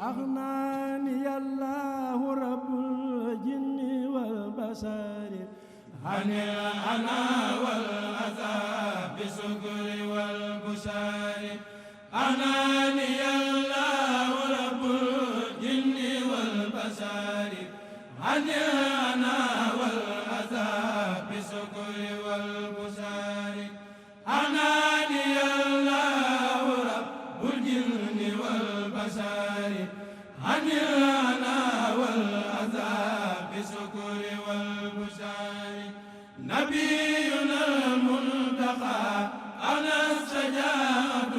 أغناني الله رب الجن والبشر عن الأنا والأذى بالشكر والبشار أغناني الله رب الجن والبشر عن الأنا والأذى بالشكر والبشار أغناني الله رب الجن والبشر عن الأنا والأذى بالشكر والبشار نبينا المنتقى أنا السجاد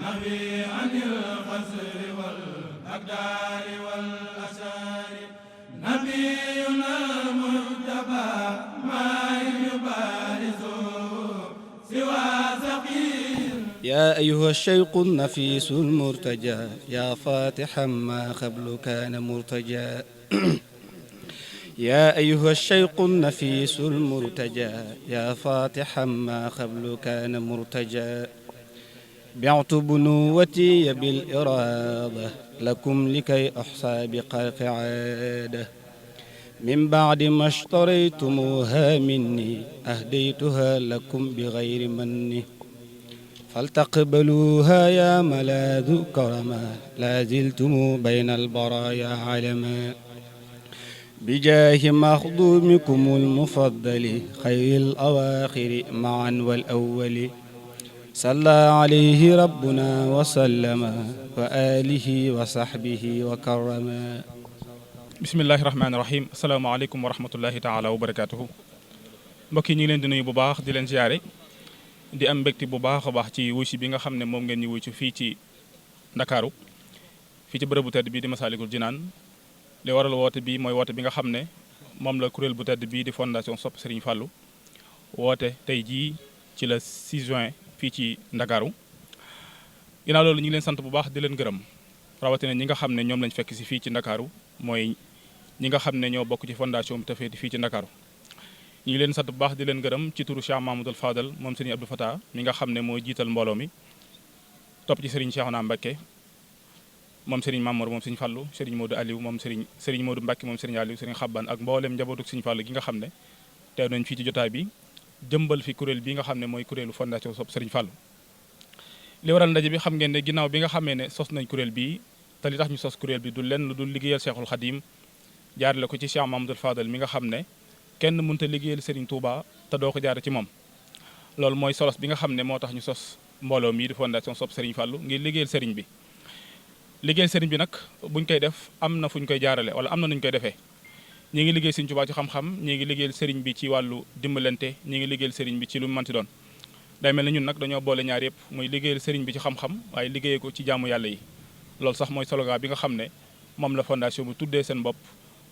نبي عن القصر والأقدار والأسار نبينا المجتبى ما يبارز سوى ثقيل يا أيها الشيق النفيس المرتجى يا فاتحا ما قبل كان مرتجى يا أيها الشيق النفيس المرتجى يا فاتحا ما قبل كان مرتجى بعت بنوتي بالإرادة لكم لكي أحصى بقلق عادة من بعد ما اشتريتموها مني أهديتها لكم بغير مني فلتقبلوها يا ملاذ كرما لا زلتم بين البرايا علما بجاه مخدومكم المفضل خير الأواخر معا والأول صلى عليه ربنا وسلم وآله وصحبه وكرما bismillahi rahmaani rahim asalaamaaleykum wa rahmatullahi taala wa barakaatuhu mbokk yi ñu ngi leen di nuyu bu baax di leen ziare di am mbégte bu baax a baax ci wuy si bi nga xam ne moom ngeen ñu wuy ci fii ci Ndakaaru fii ci bërëb bu tedd bii di Masaalikul Jinaan li waral woote bi mooy woote bi nga xam ne moom la kuréel bu tedd bii di fondation Sopp Serigne Fallou woote tey jii ci la 6 juin fii ci Ndakaaru ginnaaw loolu ñu ngi leen sant bu baax di leen gërëm rawatina ñi nga xam ne ñoom lañ fekk si fii ci Ndakaaru mooy ñi nga xam ne ñoo bokk ci fondation bi te féete fii ci Ndakaaru ñu ngi leen sant bu baax di leen gërëm ci turu Cheikh Mahamadoul Fadal moom Serigne Abdou Fatah mi nga xam ne moo jiital mbooloo mi topp ci Serigne Cheikhouna Mbacké moom Serigne Mamour moom Serigne Fallou Serigne Modou Aliou moom Serigne Modou Mbacké moom Serigne Aliou Serigne Xabban ak mboolem njabootu Serigne Fallou gi nga xam ne teew nañ fii ci jotaay bi jëmbal fi kuréel bi nga xam ne mooy kuréelu fondation Sopp Serigne Fallou li waral ndaje bi xam ngeen ne ginnaaw bi nga xamee ne sos nañ kuréel bi te li tax ñu sos kuréel bi du lenn lu dul liggéeyal Cheikhul Khadim jaarale ko ci Cheikh Mahamadoul Fadal mi nga xam ne kenn mënut a liggéeyal Serigne Touba te doo ko jaare ci moom loolu mooy solos bi nga xam ne moo tax ñu sos mbooloo mii di fondation Sopp Serigne Fallou ngir liggéeyal Serigne bi liggéeyal Serigne bi nag buñ koy def am na fu ñu koy jaarale wala am na nuñ koy defee ñi ngi liggéey Serigne Touba ci xam-xam ñi ngi liggéeyal Serigne bi ci wàllu dimbalante ñi ngi liggéeyal Serigne bi ci lu mu mënti doon day mel ne ñun nag dañoo boole ñaar yëpp muy liggéeyal Serigne bi ci xam-xam waaye liggéeyee ko ci jaamu yàlla yi loolu sax mooy slogan bi nga xam ne moom la fondation bu tuddee seen bopp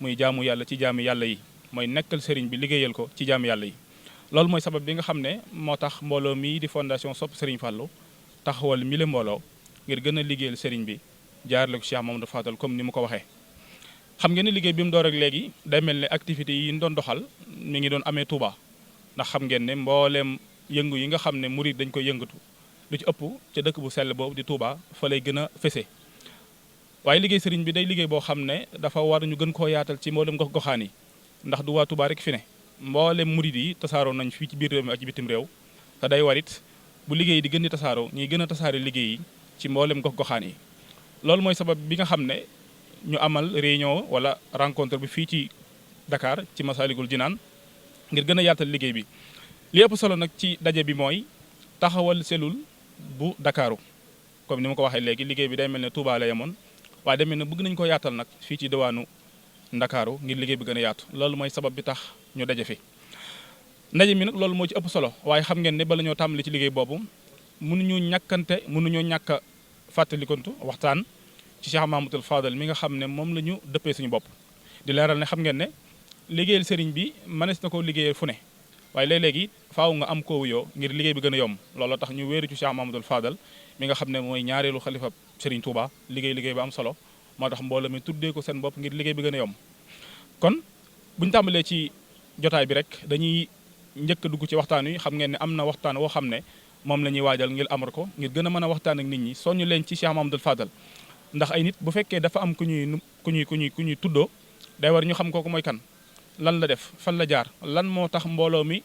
muy jaamu yàlla ci jaamu yàlla yi mooy nekkal Serigne bi liggéeyal ko ci jaamu yàlla yi loolu mooy sabab bi nga xam ne moo tax mbooloo mii di fondation Sopp Serigne Fallou taxawal mi le mbooloo ngir gën a liggéeyal Serigne bi jaarale ko Cheikh Mamadou Fadal comme ni mu ko waxee xam ngeen ne liggéey bi mu door ak léegi day mel ne activités yi ñu doon doxal mi ngi doon amee Touba ndax xam ngeen ne mbooleem yëngu yi nga xam ne murid dañ koy yëngatu lu ci ëpp ca dëkk bu sell boobu di Touba fa lay gën a fese waaye liggéey Serigne bi day liggéey boo xam ne dafa war ñu gën koo yaatal ci mboolem gox-goxaan yi ndax du waa Touba rek fi ne mboolem murid yi tasaaroo nañ fii ci biir réew mi ak ci bitim réew te day warit bu liggéey di gën di tasaaroo ñuy gën a tasaare liggéey yi ci mboolem gox-goxaan yi loolu mooy sabab bi nga xam ne ñu amal réunion wala rencontre bi fii ci Dakar ci Masaalikul Jinaan ngir gën a yaatal liggéey bi li ëpp solo nag ci daje bi mooy taxawal cellule bu Dakaru comme ni ma ko waxee léegi liggéey bi day mel ne Touba la yemoon waaye day mel ne bëgg nañu ko yaatal nag fii ci diwaanu Ndakaaru ngir liggéey bi gën a yaatu loolu mooy sabab bi tax ñu daje fi ndaje mi nag loolu moo ci ëpp solo waaye xam ngeen ne bala ñoo tàmbali ci liggéey boobu mënuñoo ñàkk a fàttalikontu waxtaan ci Cheikh Mahamadoul Fadal mi nga xam ne moom la ñu dëppee suñu bopp di leeral ne xam ngeen ne liggéeyal Serigne bi mënees na koo liggéeyal fu ne waaye léeg-léegi faaw nga am koo wuyoo ngir liggéey bi gën a yomb looloo tax ñu wéeru ci Cheikh Mahamadoul Fadal mi nga xam ne mooy ñaareelu xalifa Serigne Touba liggéey ba am solo moo tax mbooloo mi tuddee ko seen bopp ngir liggéey bi gën a yomb kon buñu tàmbalee ci jotaay bi rek dañuy njëkk a dugg ci waxtaan wi xam ngeen ne am na waxtaan woo xam ne moom la ñuy waajal ngir amar ko ngir gën a mën a waxtaan ak nit ñi soññu leen ci Cheikh Mahamadoul Fadal ndax ay nit bu fekkee dafa am ku ñuy tuddoo day war ñu xam kooku mooy kan lan la def fan la jaar lan moo tax mbooloo mi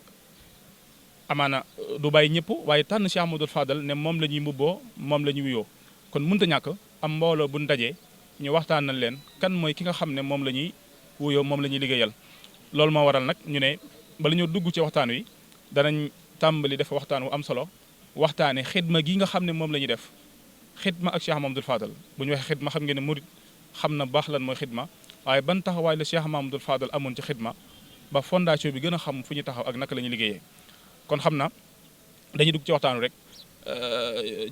amaana du bàyyi ñëpp waaye tànn Cheikh Ahmadul Fadal ne moom la ñuy mbubboo moom la ñuy wuyoo kon mënta ñàkk am mbooloo bu ndajee ñu waxtaanal leen kan mooy ki nga xam ne moom la ñuy wuyoo moom la ñuy liggéeyal loolu moo waral nag ñu ne bala ñoo dugg ci waxtaan wi danañ tàmbali def waxtaan wu am solo waxtaane xidma gi nga xam ne moom la ñuy def xidma ak Cheikh Ahmadul Fadal bu ñu waxee xidma xam ngeen ne murid xam na baax lan mooy xidma waaye ban taxawaay la Cheikh Ahmadul Fadal amoon ci xidma ba fondation bi gën a xam fu ñu taxaw ak naka la ñuy liggéeyee kon xam na dañuy dugg ci waxtaanu rek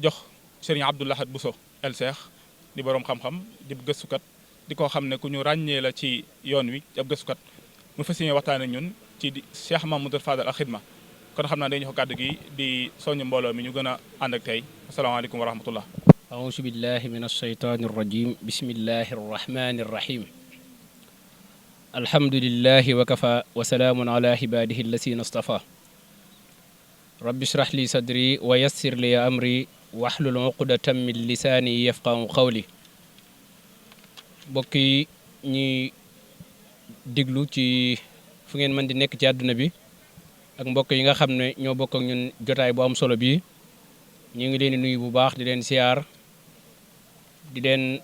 jox Serigne Abdou Lahad Bousso el Cheikh di boroom xam-xam di gëstukat di ko xam ne ku ñu ràññee la ci yoon wi ab gëstukat mu fas yéene waxtaan ak ñun ci Cheikh Ahmadul Fadal ak xidma kon xam naa dañu jox kàddu gi di soññ mbooloo mi ñu gën a ànd ak tey asalaamaaleykum wa rahmatullah auzu billahi min alsheytaani irrajim bismillahi arrahmani irrahim alhamdulillahi wa kafa wa salaamun ala ibadihi allasina stafa rabbi shrah li sadri wa yassir li amri wahlul uqdatan min lisaani yafqahu qawli mbokk yi ñuy diglu ci fu ngeen mën di nekk ci àdduna bi ak mbokk yi nga xam ne ñoo bokk ak ñun jotaay bu am solo bi ñu ngi leen di nuyu bu baax di leen siyaar di leen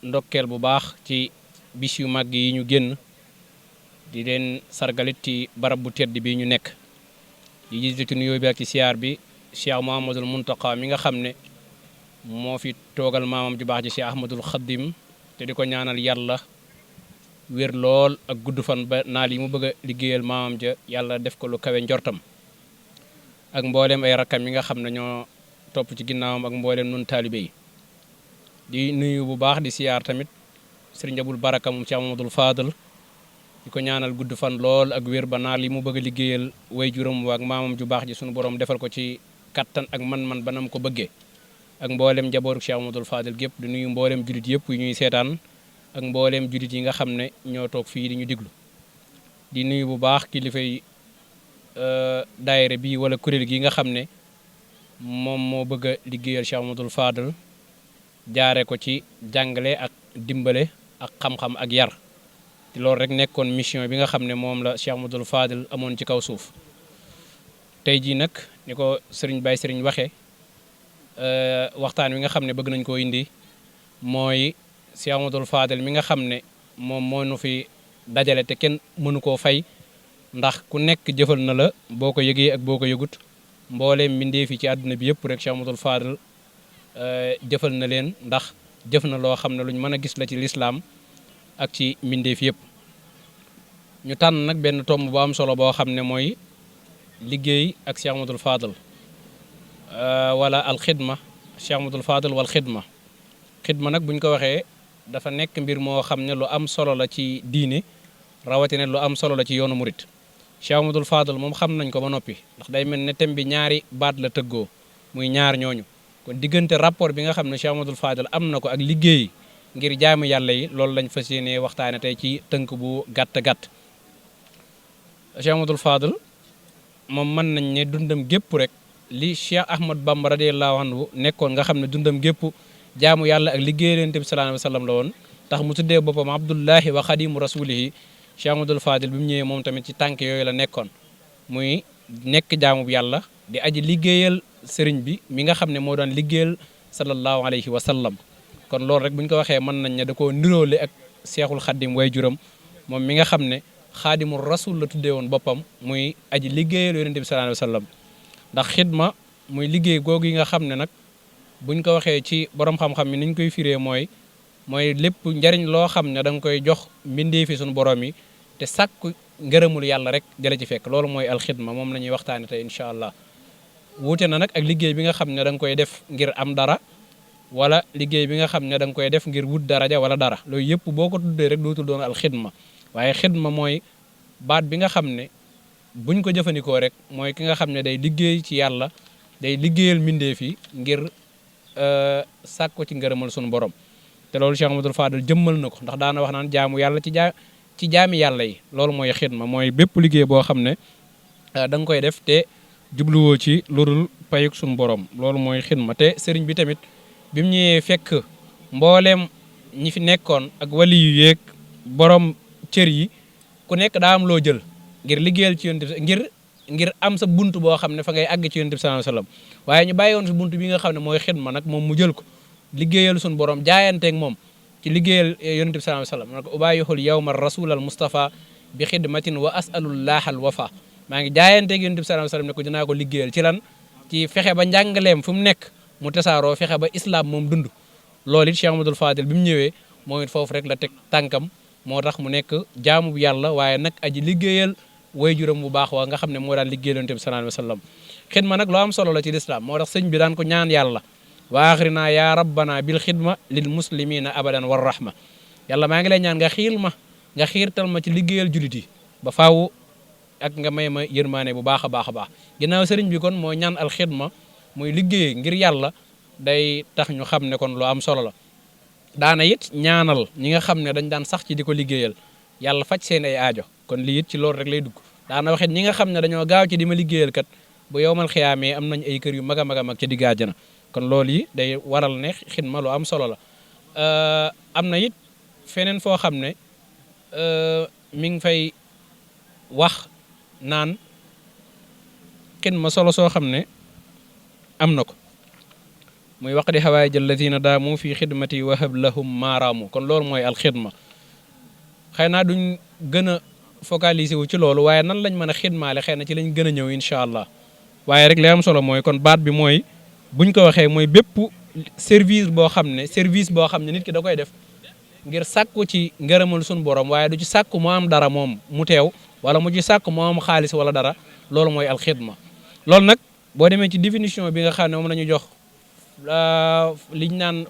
ndokkeel bu baax ci bis yu màgg yi ñu génn di leen sargalit ci barab bu tedd bi ñu nekk di jiite ci nuyoo bi ak ci siyaar bi Cheikh Mouhamadul Muntaqa mi nga xam ne moo fi toogal maamam ju baax ji Cheikh Ahmadul Xaddim te di ko ñaanal yàlla wér lool ak gudd fan ba naal yi mu bëgg a liggéeyal maamam ja yàlla def ko lu kawe njortam ak mboolem ay rakkam yi nga xam ne ñoo topp ci ginnaawam ak mboolem nun taalibe yi di nuyu bu baax di siyaar tamit Sëriñ Abul Baraka moom Cheikh Ahmadul Fadal di ko ñaanal gudd fan lool ak wér ba naal yi mu bëgg a liggéeyal way juram ak maamam ju baax ji sunu borom defal ko ci kattan ak man-man ba nam ko bëggee ak mboolem njabootu Cheikh Ahmadul Fadal gépp di nuyu mboolem julit yëpp yu ñuy seetaan ak mboolem julit yi nga xam ne ñoo toog fii di ñu diglu di nuyu bu baax kilifay daayira bi wala kuréel gi nga xam ne moom moo bëgg a liggéeyal Cheikh Ahmadul Fadal jaare ko ci jàngale ak dimbale ak xam-xam ak yar te loolu rek nekkoon mission bi nga xam ne moom la Cheikh Ahmadul Fadal amoon ci kaw suuf tey jii nag ni ko sëriñ Baye sëriñ waxee waxtaan wi nga xam ne bëgg nañ koo indi mooy Cheikh Ahmadul Fadal mi nga xam ne moom moo nu fi dajale te kenn mënu koo fay ndax ku nekk jëfal na la boo ko yëgee ak boo ko yëgut mbooleem mbindeef yi ci àdduna bi yëpp rek Cheikh Ahmadul Fadal jëfal na leen ndax jëf na loo xam ne luñ mën a gis la ci lislaam ak ci mbindeef yëpp ñu tànn nag benn tomb bu am solo boo xam ne mooy liggéey ak Cheikh Ahmadul Fadal wala alxidma Cheikh Ahmadul Fadal wal xidma xidma nag buñ ko waxee dafa nekk mbir moo xam ne lu am solo la ci diine rawatina lu am solo la ci yoonu murit Cheikh Ahmadul Fadal moom xam nañ ko ba noppi ndax day mel ne thème bi ñaari baat la tëggoo muy ñaar ñooñu kon diggante rapport bi nga xam ne Cheikh Ahmadul Fadal am na ko ak liggéey ngir jaamu yàlla yi loolu lañ fas yéene waxtaane tey ci tënk bu gàtt-gàtt Cheikh Ahmadul Fadal moom mën nañ ne dundam gépp rek li Cheikh Ahmad Bamba radiyallahu anhu nekkoon nga xam ne dundam gépp jaamu yàlla ak liggéey Yonent bi sallallahu alayhi wa sallam la woon tax mu tuddee boppam Abdullahi wa xadimu rasulihi Cheikh Ahmadul Fadal bi mu ñëwee moom tamit ci tànk yooyu la nekkoon muy nekk jaamu yàlla di aji liggéeyal sëriñ bi mi nga xam ne moo doon liggéeyal sallallahu alayhi wa sallam kon loolu rek bu ñu ko waxee mën nañ ne da koo niroole ak Seexul Xaddim way juram moom mi nga xam ne xaadimul rasul la tuddee woon boppam muy aji liggéeyal Yonent bi sallallahu alayhi wa sallam ndax xidma muy liggéey googu yi nga xam ne nag buñ ko waxee ci borom xam-xam yi ni ñu koy firee mooy lépp njariñ loo xam ne da nga koy jox mbindee fi suñu borom yi te sàkku ngërëmul yàlla rek jële ci fekk loolu mooy alxidma moom la ñuy waxtaane tey incha allah wuute na nag ak liggéey bi nga xam ne da nga koy def ngir am dara wala liggéey bi nga xam ne da nga koy def ngir wut daraja wala dara loolu yëpp boo ko tuddee rek dootul doon alxidma waaye xidma mooy baat bi nga xam ne buñ ko jëfandikoo rek mooy ki nga xam ne day liggéey ci yàlla day liggéeyal mbindeef yi ngir sàkko ci ngërëmal sunu borom te loolu Cheikh Ahmadul Fadal jëmmal na ko ndax daana wax naan jaamu yàlla ci jaami yàlla yi loolu mooy xidma mooy bépp liggéey boo xam ne da nga koy def te jubluwoo ci lurul payuk sunu borom loolu mooy xidma te sëriñ bi tamit bi mu ñëwee fekk mbooleem ñi fi nekkoon ak wali yu yeeg borom cër yi ku nekk daa am loo jël ngir liggéeyal ci yonent bi ngir am sa bunt boo xam ne fa ngay àgg ci yonent bi sallallahu alayhi wasallam waaye ñu bàyyi woon fi bunt bi nga xam ne mooy xidma nag moom mu jël ko liggéeyal suñu borom jaayanteeg moom ci liggéeyal yonent bi sallallahu alayhi wasallam nag ubaayixul yawma rasul al mustafa bi xidmatin wa asalullah al wafa maa ngi jaayanteeg yonent bi sallallahu alayhi wasallam ne ko dinaa ko liggéeyal ci lan ci fexe ba njàngaleem fu mu nekk mu tasaaroo fexe ba islam moom dund loolu it Cheikh Amadou Fadel bi mu ñëwee moom it foofu rek la teg tànkam moo tax mu nekk jaamu bu yàlla waaye nag aji liggéeyal wayjuram bu baax waa nga xam ne moo daan liggéeyal yonent bi sallallahu alayhi wasallam xidma nag loo am solo la ci lislaam moo tax sëñ bi daan ko ñaan yàlla wa axrina ya rabbana bil xidma lil muslimina abadan war rahma yàlla maa ngi lay ñaan nga xiirtal ma ci liggéeyal julit yi ba faaw ak nga may ma yërmaane bu baax a baax a baax ginnaaw sëriñ bi kon moo ñaan al xidma muy liggéey ngir yàlla day tax ñu xam ne kon lu am solo la daana it ñaanal ñi nga xam ne dañ daan sax ci di ko liggéeyal yàlla faj seen ay aajo kon lii it ci loolu rek lay dugg daana waxit ñi nga xam ne dañoo gaaw ci di ma liggéeyal kat bu yowmal xiyaamee am nañ ay kër yu mag a mag a mag ci digg àjjana kon loolu yi day waral ne xidma lu am solo la am na it feneen foo xam ne mi ngi fay wax naan xidma solo soo xam ne am na ko muy waqdi hawaïj alladina daamu fi xidmati wahab lahum maaraamu kon loolu mooy alxidma xëy naa duñ gën a focaliser wu ci loolu waaye nan lañ mën a xidmaale xëy na ci lañ gën a ñëw incha allah waaye rek li am solo mooy kon baat bi mooy buñ ko waxee mooy bépp service boo xam ne nit ki da koy def ngir sàkku ci ngërëmal suñu borom waaye du ci sàkku mu am dara moom mu teew wala mu ci sàkku mu am xaalis wala dara loolu mooy alxidma loolu nag boo demee ci définition bi nga xam ne moom la ñu jox liñ naan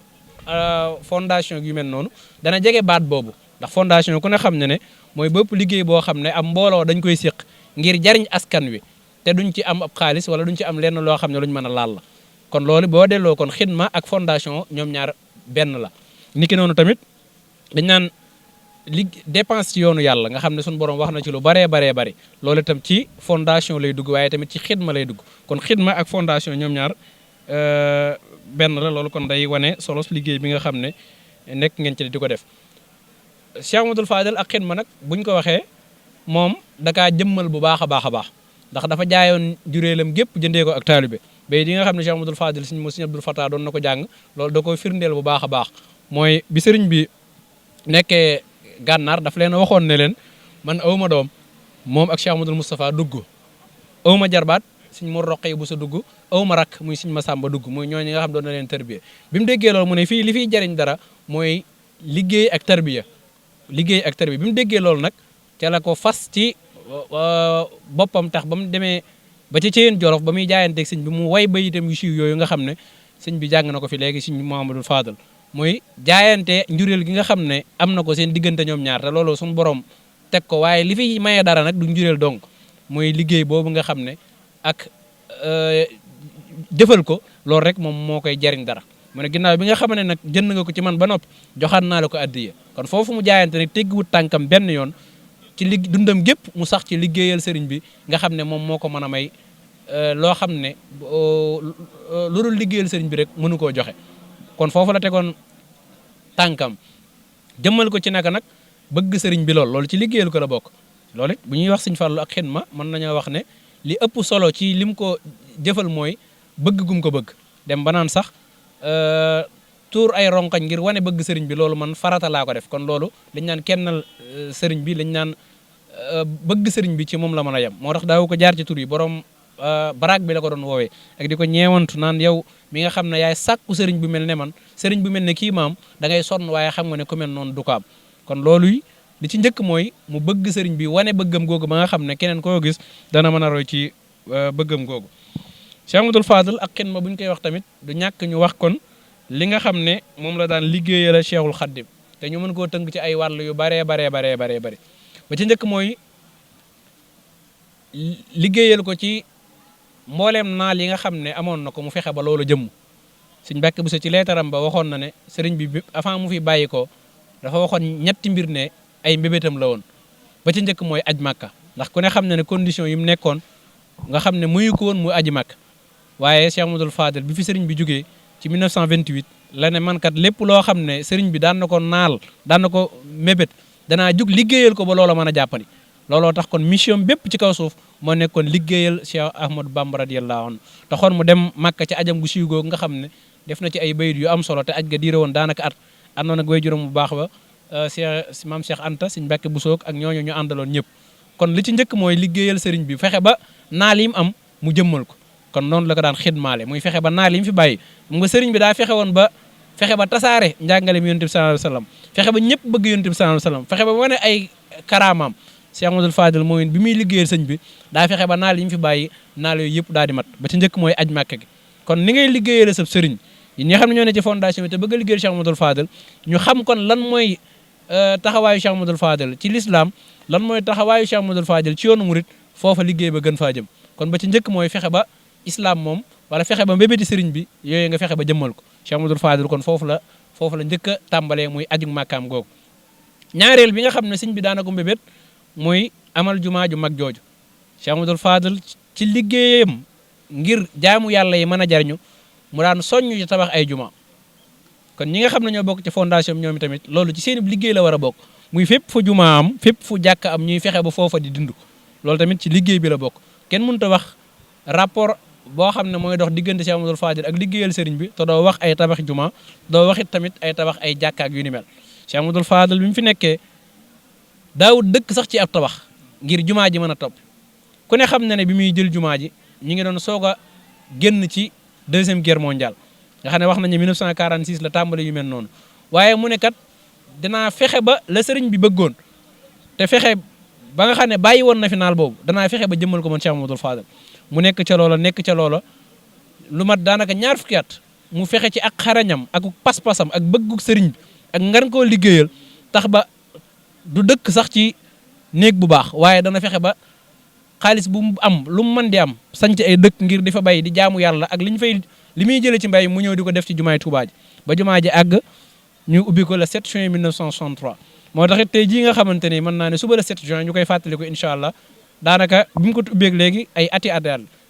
fondation yu mel noonu dana jege baat boobu ndax fondation ku ne xam ne mooy bépp liggéey boo xam ne am mbooloo dañ koy séq ngir jariñ askan wi te duñ ci am ab xaalis wala duñ ci am lenn loo xam ne luñ mën a laal la kon loolu boo delloo kon xidma ak fondation ñoom ñaar benn la niki noonu tamit dañ naan dépense ci yoonu yàlla nga xam ne suñu borom wax na ci lu baree bari loolu itam ci fondation lay dugg waaye tamit ci xidma lay dugg kon xidma ak fondation ñoom ñaar benn la loolu kon day wane solos liggéey bi nga xam ne nekk ngeen ci di ko def Cheikh Amadou Fadel ak xidma nag buñ ko waxee moom dakaa jëmmal bu baax a baax a baax ndax dafa jaayoon juréelam gépp jëndee ko ak taalibe bay di nga xam ne Cheikh Amadou Fadel Sëriñ Abdul Fatah doon na ko jàng loolu da koy firndeel bu baax a baax mooy bi sëriñ bi nekkee gànnaar daf leen waxoon ne leen man awma doom moom ak Cheikh Amadou Moustapha dugg awma jarbaat Sëriñ Mor Roqee bu sa dugg awma rak muy Sëriñ Masamba dugg muy ñooñu nga xam doon na leen tarbiya bi mu déggee loolu mu ne fii li fiy jariñ dara mooy liggéey ak tarbiya bi mu déggee loolu nag ca la ko fas ci boppam tax ba mu demee ba ci Ceyeen Jolof ba muy jaayanteeg sëñ bi mu way bayitam yu siiw yooyu nga xam ne sëñ bi jàng na ko fi léegi sëñ Muhammadul Fadal mooy jaayante njureel gi nga xam ne am na ko seen diggante ñoom ñaar te loolu suñu borom teg ko waaye li fi maye dara nag du njureel donc mooy liggéey boobu nga xam ne ak jëfal ko loolu rek moom moo koy jariñ dara mu ne ginnaaw bi nga xam ne nag jënd nga ko ci man ba noppi joxaat naa la ko addiya kon foofu mu jaayante nag teggiwut tànkam benn yoon ci dundam gépp mu sax ci liggéeyal sëriñ bi nga xam ne moom moo ko mën a may loo xam ne lu dul liggéeyal sëriñ bi rek mënu koo joxe kon foofu la tegoon tànkam jëmmal ko ci naka nag bëgg sëriñ bi loolu ci liggéeyal ko la bokk loolu it bu ñuy wax Sëriñ Fallu ak xidma mën nañoo wax ne li ëpp solo ci lim ko jëfal mooy bëgg gum ko bëgg dem ba naan sax tuur ay ronkañ ngir wane bëgg sëriñ bi loolu man farata laa ko def kon loolu lañ naan kennal sëriñ bi lañ naan bëgg sëriñ bi ci moom la mën a yem moo tax daaw ko jaar ci tur yi borom baraag bi la ko doon woowee ak di ko ñeewantu naan yow mi nga xam ne yaay sàkku sëriñ bu mel ne man sëriñ bu mel ne kii maam da ngay sonn waaye xam nga ne ku mel noonu du ko am kon loolu li ci njëkk mooy mu bëgg sëriñ bi wane bëggam googu ba nga xam ne keneen koo gis dana mën a roy ci bëggam googu Cheikh Amadou Fadal ak xidma bu ñu koy wax tamit du ñàkk ñu wax kon li nga xam ne moom la daan liggéeyal Cheikhul Khadim te ñu mën koo tënk ci ay wàll yu baree bari ba ci njëkk mooy liggéeyal ko ci mbooleem naal yi nga xam ne amoon na ko mu fexe ba loolu jëmm Sëñ Mbàkke Buso ci leetaram ba waxoon na ne sëriñ bi avant mu fi bàyyi ko dafa waxoon ñetti mbir ne ay mbébétam la woon ba ci njëkk mooy aj màkka ndax ku ne xam ne condition yi mu nekkoon nga xam ne muyu ko woon muy aji màkk waaye Cheikh Amadou Fadel bi fi sëriñ bi jógee ci 1928 la ne man kat lépp loo xam ne sëriñ bi daan na ko naal daan na ko mébét danaa jug liggéeyal ko ba loola mën a jàppandi looloo tax kon mission bépp ci kaw suuf moo nekkoon liggéeyal Cheikh Ahmadou Bamba radiyallahu anhu taxoon mu dem Màkka ci ajam gu siiw googu nga xam ne def na ci ay bayit yu am solo te aj ga diire woon daanaka at àndoon ak waajuram bu baax ba Cheikh maam Cheikh Anta Sëriñ Mbàkke Buso ak ñooñu ñu àndaloon ñëpp kon li ci njëkk mooy liggéeyal sëriñ bi fexe ba naal yi mu am mu jëmmal ko kon noonu la ko daan xidmaale muy fexe ba naal yi mu fi bàyyi mu nga sëriñ bi daa fexe woon ba fexe ba tasaare njàngale mi yonent bi sallallahu alayhi wasallam fexe ba ñëpp bëgg yonent bi sallallahu alayhi wasallam fexe ba wane ay karaamaam Cheikh Ahmadou Fadil mooy bi muy liggéeyal sëñ bi daa fexe ba naal yi mu fi bàyyi naal yooyu yëpp daal di mat ba ci njëkk mooy aj Màkka gi kon ni ngay liggéeyale sa sëriñ yi ñi xam ne ñoo ne ci fondation bi te bëgg a liggéeyal Cheikh Ahmadou Fadil ñu xam kon lan mooy taxawaayu Cheikh Ahmadou Fadil ci l'islam lan mooy taxawaayu Cheikh Ahmadou Fadil ci yoonu murit foofa liggéey ba gën faa jëm kon ba ci njëkk mooy fexe ba islam moom wala fexe ba mbébéti sëriñ bi yooyu nga fexe ba jëmmal ko Cheikh Ahmadou Fadil kon foofu la njëkk a tàmbalee muy aju màkkaam googu ñaareel bi nga xam ne sëñ bi daana ko mbébét muy amal jumaa ju mag jooju Cheikh Ahmadou Fadil ci liggéeyam ngir jaamu yàlla yi mën a jariñu mu daan soññ ci tabax ay juma kon ñi nga xam ne ñoo bokk ci fondation bi ñoom tamit loolu ci seen liggéey la war a bokk muy fépp fu juma am fépp fu jàkk am ñuy fexe ba foofa di dund loolu tamit ci liggéey bi la bokk kenn mënut a wax rapport boo xam ne mooy dox diggante Cheikh Ahmadou Fadil ak liggéeyal sëriñ bi te doo wax ay tabax juma doo waxit tamit ay tabax ay jàkk ak yu ni mel Cheikh Ahmadou Fadil bi mu fi nekkee daawut dëkk sax ci ab tabax ngir jumaa ji mën a topp ku ne xam na ne bi muy jël jumaa ji ñi ngi doon soog a génn ci deuxième guerre mondiale nga xam ne wax nañu 1946 la tàmbali yu mel noonu waaye mu ne kat dinaa fexe ba la sëriñ bi bëggoon te fexe ba nga xam ne bàyyi woon na fi naal boobu danaa fexe ba jëmmal ko man Cheikh Ahmadou Fadil mu nekk ca loola lu mat daanaka ñaar fukki at mu fexe ci ak xarañam ak pas-pasam ak bëggu sëriñ bi ak ngan koo liggéeyal tax ba du dëkk sax ci néeg bu baax waaye dana fexe ba xaalis bu mu am lu mu mën di am sanc ay dëkk ngir di fa bay di jaamu yàlla ak li muy jëlee ci mbay mu ñëw di ko def ci jumaay Tuubaa ji ba jumaa ji àgg ñu ubbi ko le 7 juin 1963 moo tax it tey jii nga xamante ni mën naa ne suba le 7 juin ñu koy fàttaliku incha allah daanaka bi mu ko ubbeeg léegi ay ati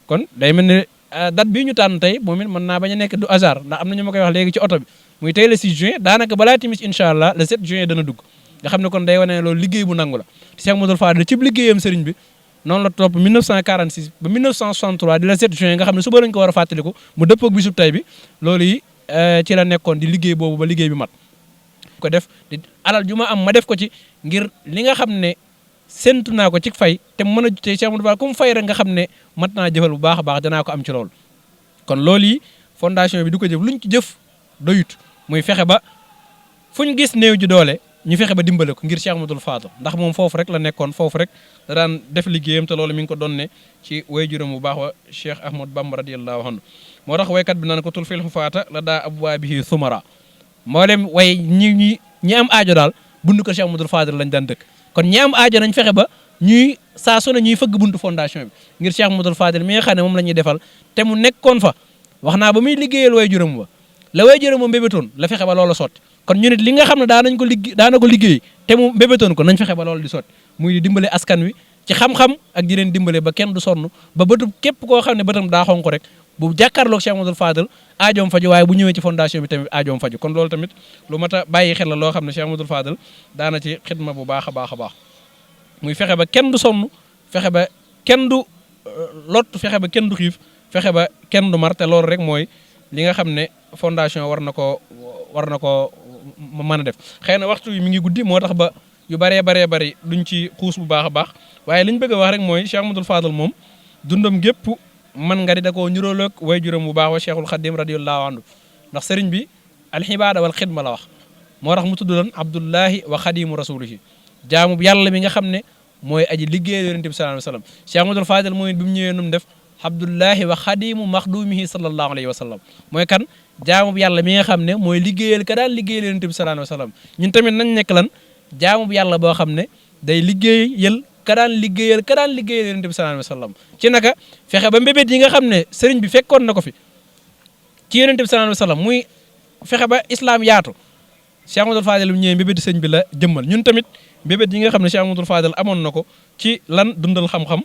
kon day mel ne date bii ñu tànn tey moom it mën naa bañ a nekk du hasard ndax am na ñu ma koy wax léegi ci oto bi muy tey le 6 juin daanaka balaa timis incha allah le 7 juin dana dugg nga xam ne kon day wane ne loolu liggéey bu nangu la Cheikh Ahmadou Fadil ci liggéeyam sëriñ bi noonu la topp 1946 ba 1963 di la 7 juin nga xam ne suba lañ ko war a fàttaliku mu dëppoog bisub tey bi loolu yi ci la nekkoon di liggéey boobu ba liggéey bi mat ko def di alal ju ma am ma def ko ci ngir li nga xam ne séntu naa ko ci fay te mën a te Cheikh Ahmadou Fadil comme fay rek nga xam ne mat naa jëfal bu baax a baax danaa ko am ci loolu kon loolu yi fondation bi du ko jëf luñ ci jëf doyut muy fexe ba fuñ gis néew ji doole ñu fexe ba dimbale ko ngir Cheikh Ahmadou Fadil ndax moom foofu rek la nekkoon foofu rek da daan def liggéeyam te loolu mi ngi ko doon ne ci waajuram bu baax wa Cheikh Ahmadou Bamba radiyallahu anhu moo tax waykat bi naan ko tul fil xufaata la daa abwaabihi sumara mboolem way ñi am aajo daal buntu ko Cheikh Ahmadou Fadil lañ daan dëkk kon ñi am aajo nañ fexe ba ñuy saa su ne ñuy fëgg buntu fondation bi ngir Cheikh Ahmadou Fadil mi nga xam ne moom la ñuy defal te mu nekkoon fa wax naa ba muy liggéeyal waajuram ba la waajuram ba mbébétoon la fexe ba loola sotti kon ñu nit li nga xam ne daana ko liggéey te mu mbébétoon ko nañ fexe ba loolu di sotti muy di dimbale askan wi ci xam-xam ak di leen dimbale ba kenn du sonn ba bëtu képp koo xam ne bëtam daa xonk rek bu jàkkaarloog Cheikh Ahmadou Fadil aajoom faju waaye bu ñëwee ci fondation bi tamit aajoom faju kon loolu tamit lu mat a bàyyi xel la loo xam ne Cheikh Ahmadou Fadil daana ci xidma bu baax a baax a baax muy fexe ba kenn du sonn fexe ba kenn du lot fexe ba kenn du xiif fexe ba kenn du mar te loolu rek mooy li nga xam ne fondation war na ko mën a def xëy na waxtu yi mi ngi guddi moo tax ba yu baree bari duñ ci xuus bu baax a baax waaye li ñu bëgg a wax rek mooy Cheikh Ahmadou Fadil moom dundam gépp man nga di da koo ñuróoloog way juróom bu baax wa Cheikhul Khadim radiyallahu anhu ndax sëriñ bi alxibaada wal xidma la wax moo tax mu tudd doon Abdullahi wa Khadimu rasulihi jaamu yàlla mi nga xam ne mooy aji liggéey yonent bi sallallahu alayhi wa sallam Cheikh Ahmadou Fadil mooy bi mu ñëwee nu mu def Abdullahi wa Khadimu maxdumihi sallallahu alayhi wa sallam mooy kan jaamu yàlla mi nga xam ne mooy liggéeyal ka daan liggéeyal yonent bi sallallahu alayhi wa sallam ñun tamit nañ nekk lan jaamu yàlla boo xam ne day liggéeyal ka daan liggéeyal yonent bi sallallahu alayhi wa sallam ci naka fexe ba mbébét yi nga xam ne sëriñ bi fekkoon na ko fi ci yonent bi sallallahu alayhi wa sallam muy fexe ba islam yaatu Cheikh Ahmadou Fadil bu ñëwee mbébét sëriñ bi la jëmmal ñun tamit mbébét yi nga xam ne Cheikh Ahmadou Fadil amoon na ko ci lan dundal xam-xam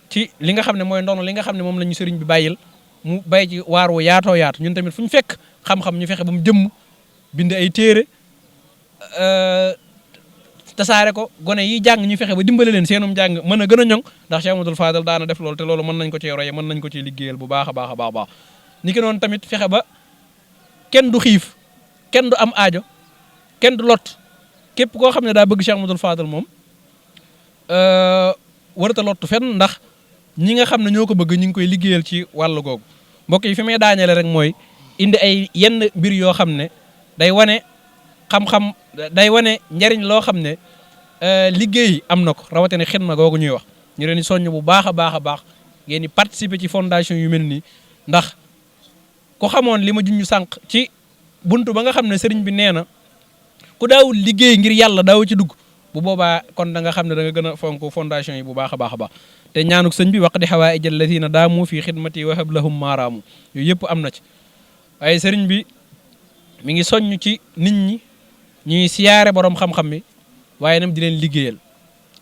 ci li nga xam ne mooy ndono li nga xam ne moom la ñu sëriñ bi bàyyil mu bay ci waar wu yaatoo yaatu ñun tamit fu ñu fekk xam-xam ñu fexe ba mu jëmm bind ay téere tasaare ko gone yi jàng ñu fexe ba dimbale leen seenum jàng mën a gën a ñoŋ ndax Cheikh Amadou Fadal daana def loolu te loolu mën nañ ko ci roye mën nañ ko ci liggéeyal bu baax a baax a baax baax ni ki noonu tamit fexe ba kenn du xiif kenn du am aajo kenn du lot képp koo xam ne daa bëgg Cheikh Amadou Fadal moom warata lottu fenn ndax ñi nga xam ne ñoo ko bëgg ñu ngi koy liggéeyal ci wàllu googu mbokk yi fi may daañale rek mooy indi ay yenn mbir yoo xam ne day wane xam-xam day wane njariñ loo xam ne liggéey am na ko rawatina xidma googu ñuy wax ñu leen di soññ bu baax a baax a baax ngeen di participer ci fondation yu mel nii ndax ku xamoon li ma junj sànq ci buntu ba nga xam ne sëriñ bi nee na ku daawul liggéey ngir yàlla daaw ci dugg bu boobaa kon da nga xam ne da nga gën a fonk fondation yi bu baax a baax a baax te ñaanuk sëñ bi waq di xawaaij allaziina daamu fii xidmati wa hab lahum maaraamu yooyu yëpp am na ci waaye sëriñ bi mi ngi soññ ci nit ñi ñuy siyaare borom xam-xam mi waaye nam di leen liggéeyal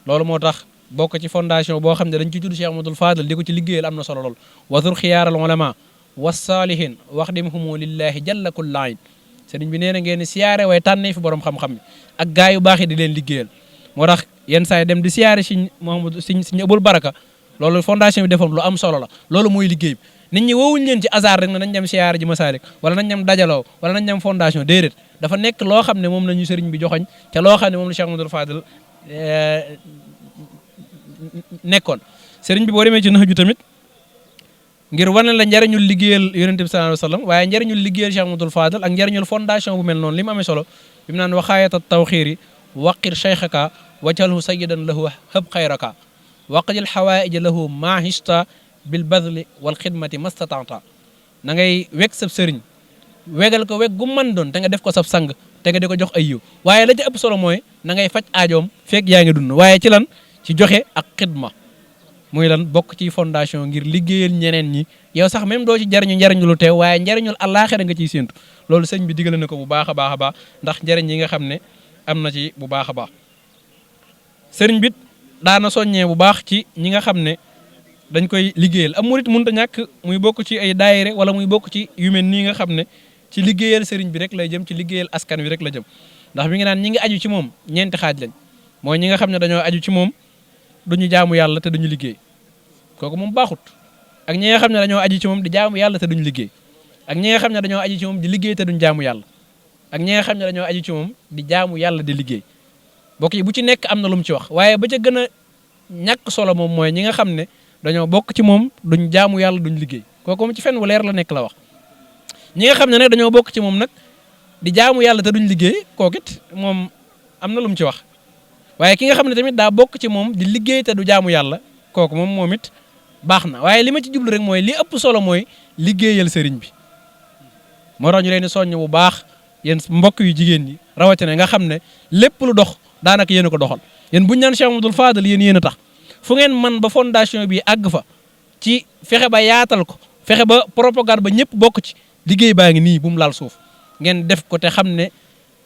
loolu moo tax bokk ci fondation boo xam ne dañ ci tudd Cheikh Amadou Fadal di ko ci liggéeyal am na solo lool watur xiyaaral ulama wassaalihin waxdimhumu lillahi jalla kullain sëriñ bi nee na ngeen siyaare waaye tànnee fi borom xam-xam mi ak gaa yu baax yi di leen liggéeyal moo tax yenn saa yi dem di siyaare si Mouhamadou si Abul Baraka loolu fondation bi defoon lu am solo la loolu mooy liggéey bi nit ñi woowuñ leen ci hasard rek ne nañ dem siyaare ji Masalik wala nañ dem dajaloo wala nañ dem fondation déedéet dafa nekk loo xam ne moom la ñu sëriñ bi joxoñ ca loo xam ne moom la Cheikh Amadou Fadal nekkoon sëriñ bi boo demee ci naxaju tamit ngir wane la njariñul liggéeyal yonente bi sallallahu alayhi wasallam waaye njariñul liggéeyal Cheikh Amadou Fadal ak njariñul fondation bu mel noonu li mu amee solo bi mu naan waxaayata tawxiiri waqir cheikhaka wacalhu sayidan lahu hëb xayraka waqjil xawaaija lahu mahista bil badli wal xidmati mastatanta na ngay weg sab sëriñ wegal ko weg gu mën doon te nga def ko sab sang te nga di ko jox ay yiw waaye la ci ëpp solo mooy na ngay faj aajoom fekk yaa ngi dund waaye ci lan ci joxe ak xidma muy lan bokk ci fondation ngir liggéeyal ñeneen ñi yow sax même doo ci jariñu njariñu lu teew waaye njariñul àllaaxira nga ciy séentu loolu sëñ bi digale na ko bu baax a baax a baax ndax njariñ yi nga xam ne am na ci bu baax a baax sëriñ bit daana soññee bu baax ci ñi nga xam ne dañ koy liggéeyal am murit mënut a ñàkk muy bokk ci ay daayire wala muy bokk ci yu mel nii nga xam ne ci liggéeyal sëriñ bi rek lay jëm ci liggéeyal askan wi rek la jëm ndax mi ngi naan ñi ngi aju ci moom ñeenti xaaj lañ mooy ñi nga xam ne dañoo aju ci moom duñu jaamu yàlla te duñu liggéey kooku moom baaxut ak ñi nga xam ne dañoo aju ci moom di jaamu yàlla te duñu liggéey ak ñi nga xam ne dañoo aju ci moom di liggéey te duñu jaamu yàlla ak ñi nga xam ne dañoo aju ci moom di jaamu yàlla di liggéey bokk yi bu ci nekk am na lu mu ci wax waaye ba ca gën a ñàkk solo moom mooy ñi nga xam ne dañoo bokk ci moom duñ jaamu yàlla duñ liggéey kooku moom ci fenn wu leer la nekk la wax ñi nga xam ne nag dañoo bokk ci moom nag di jaamu yàlla te duñ liggéey kooku it moom am na lu mu ci wax waaye ki nga xam ne tamit daa bokk ci moom di liggéey te du jaamu yàlla kooku moom it baax na waaye li ma ci jublu rek mooy li ëpp solo mooy liggéeyal sëriñ bi moo tax ñu leen di soññ bu baax yéen mbokk yu jigéen ñi rawatina nga xam ne lépp lu dox daanaka yéen a ko doxal yéen buñu naan Cheikh Amadou Fadal yéen a tax fu ngeen man ba fondation bi àgg fa ci fexe ba yaatal ko fexe ba propagande ba ñëpp bokk ci liggéey baa ngi nii bu mu laal suuf ngeen def ko te xam ne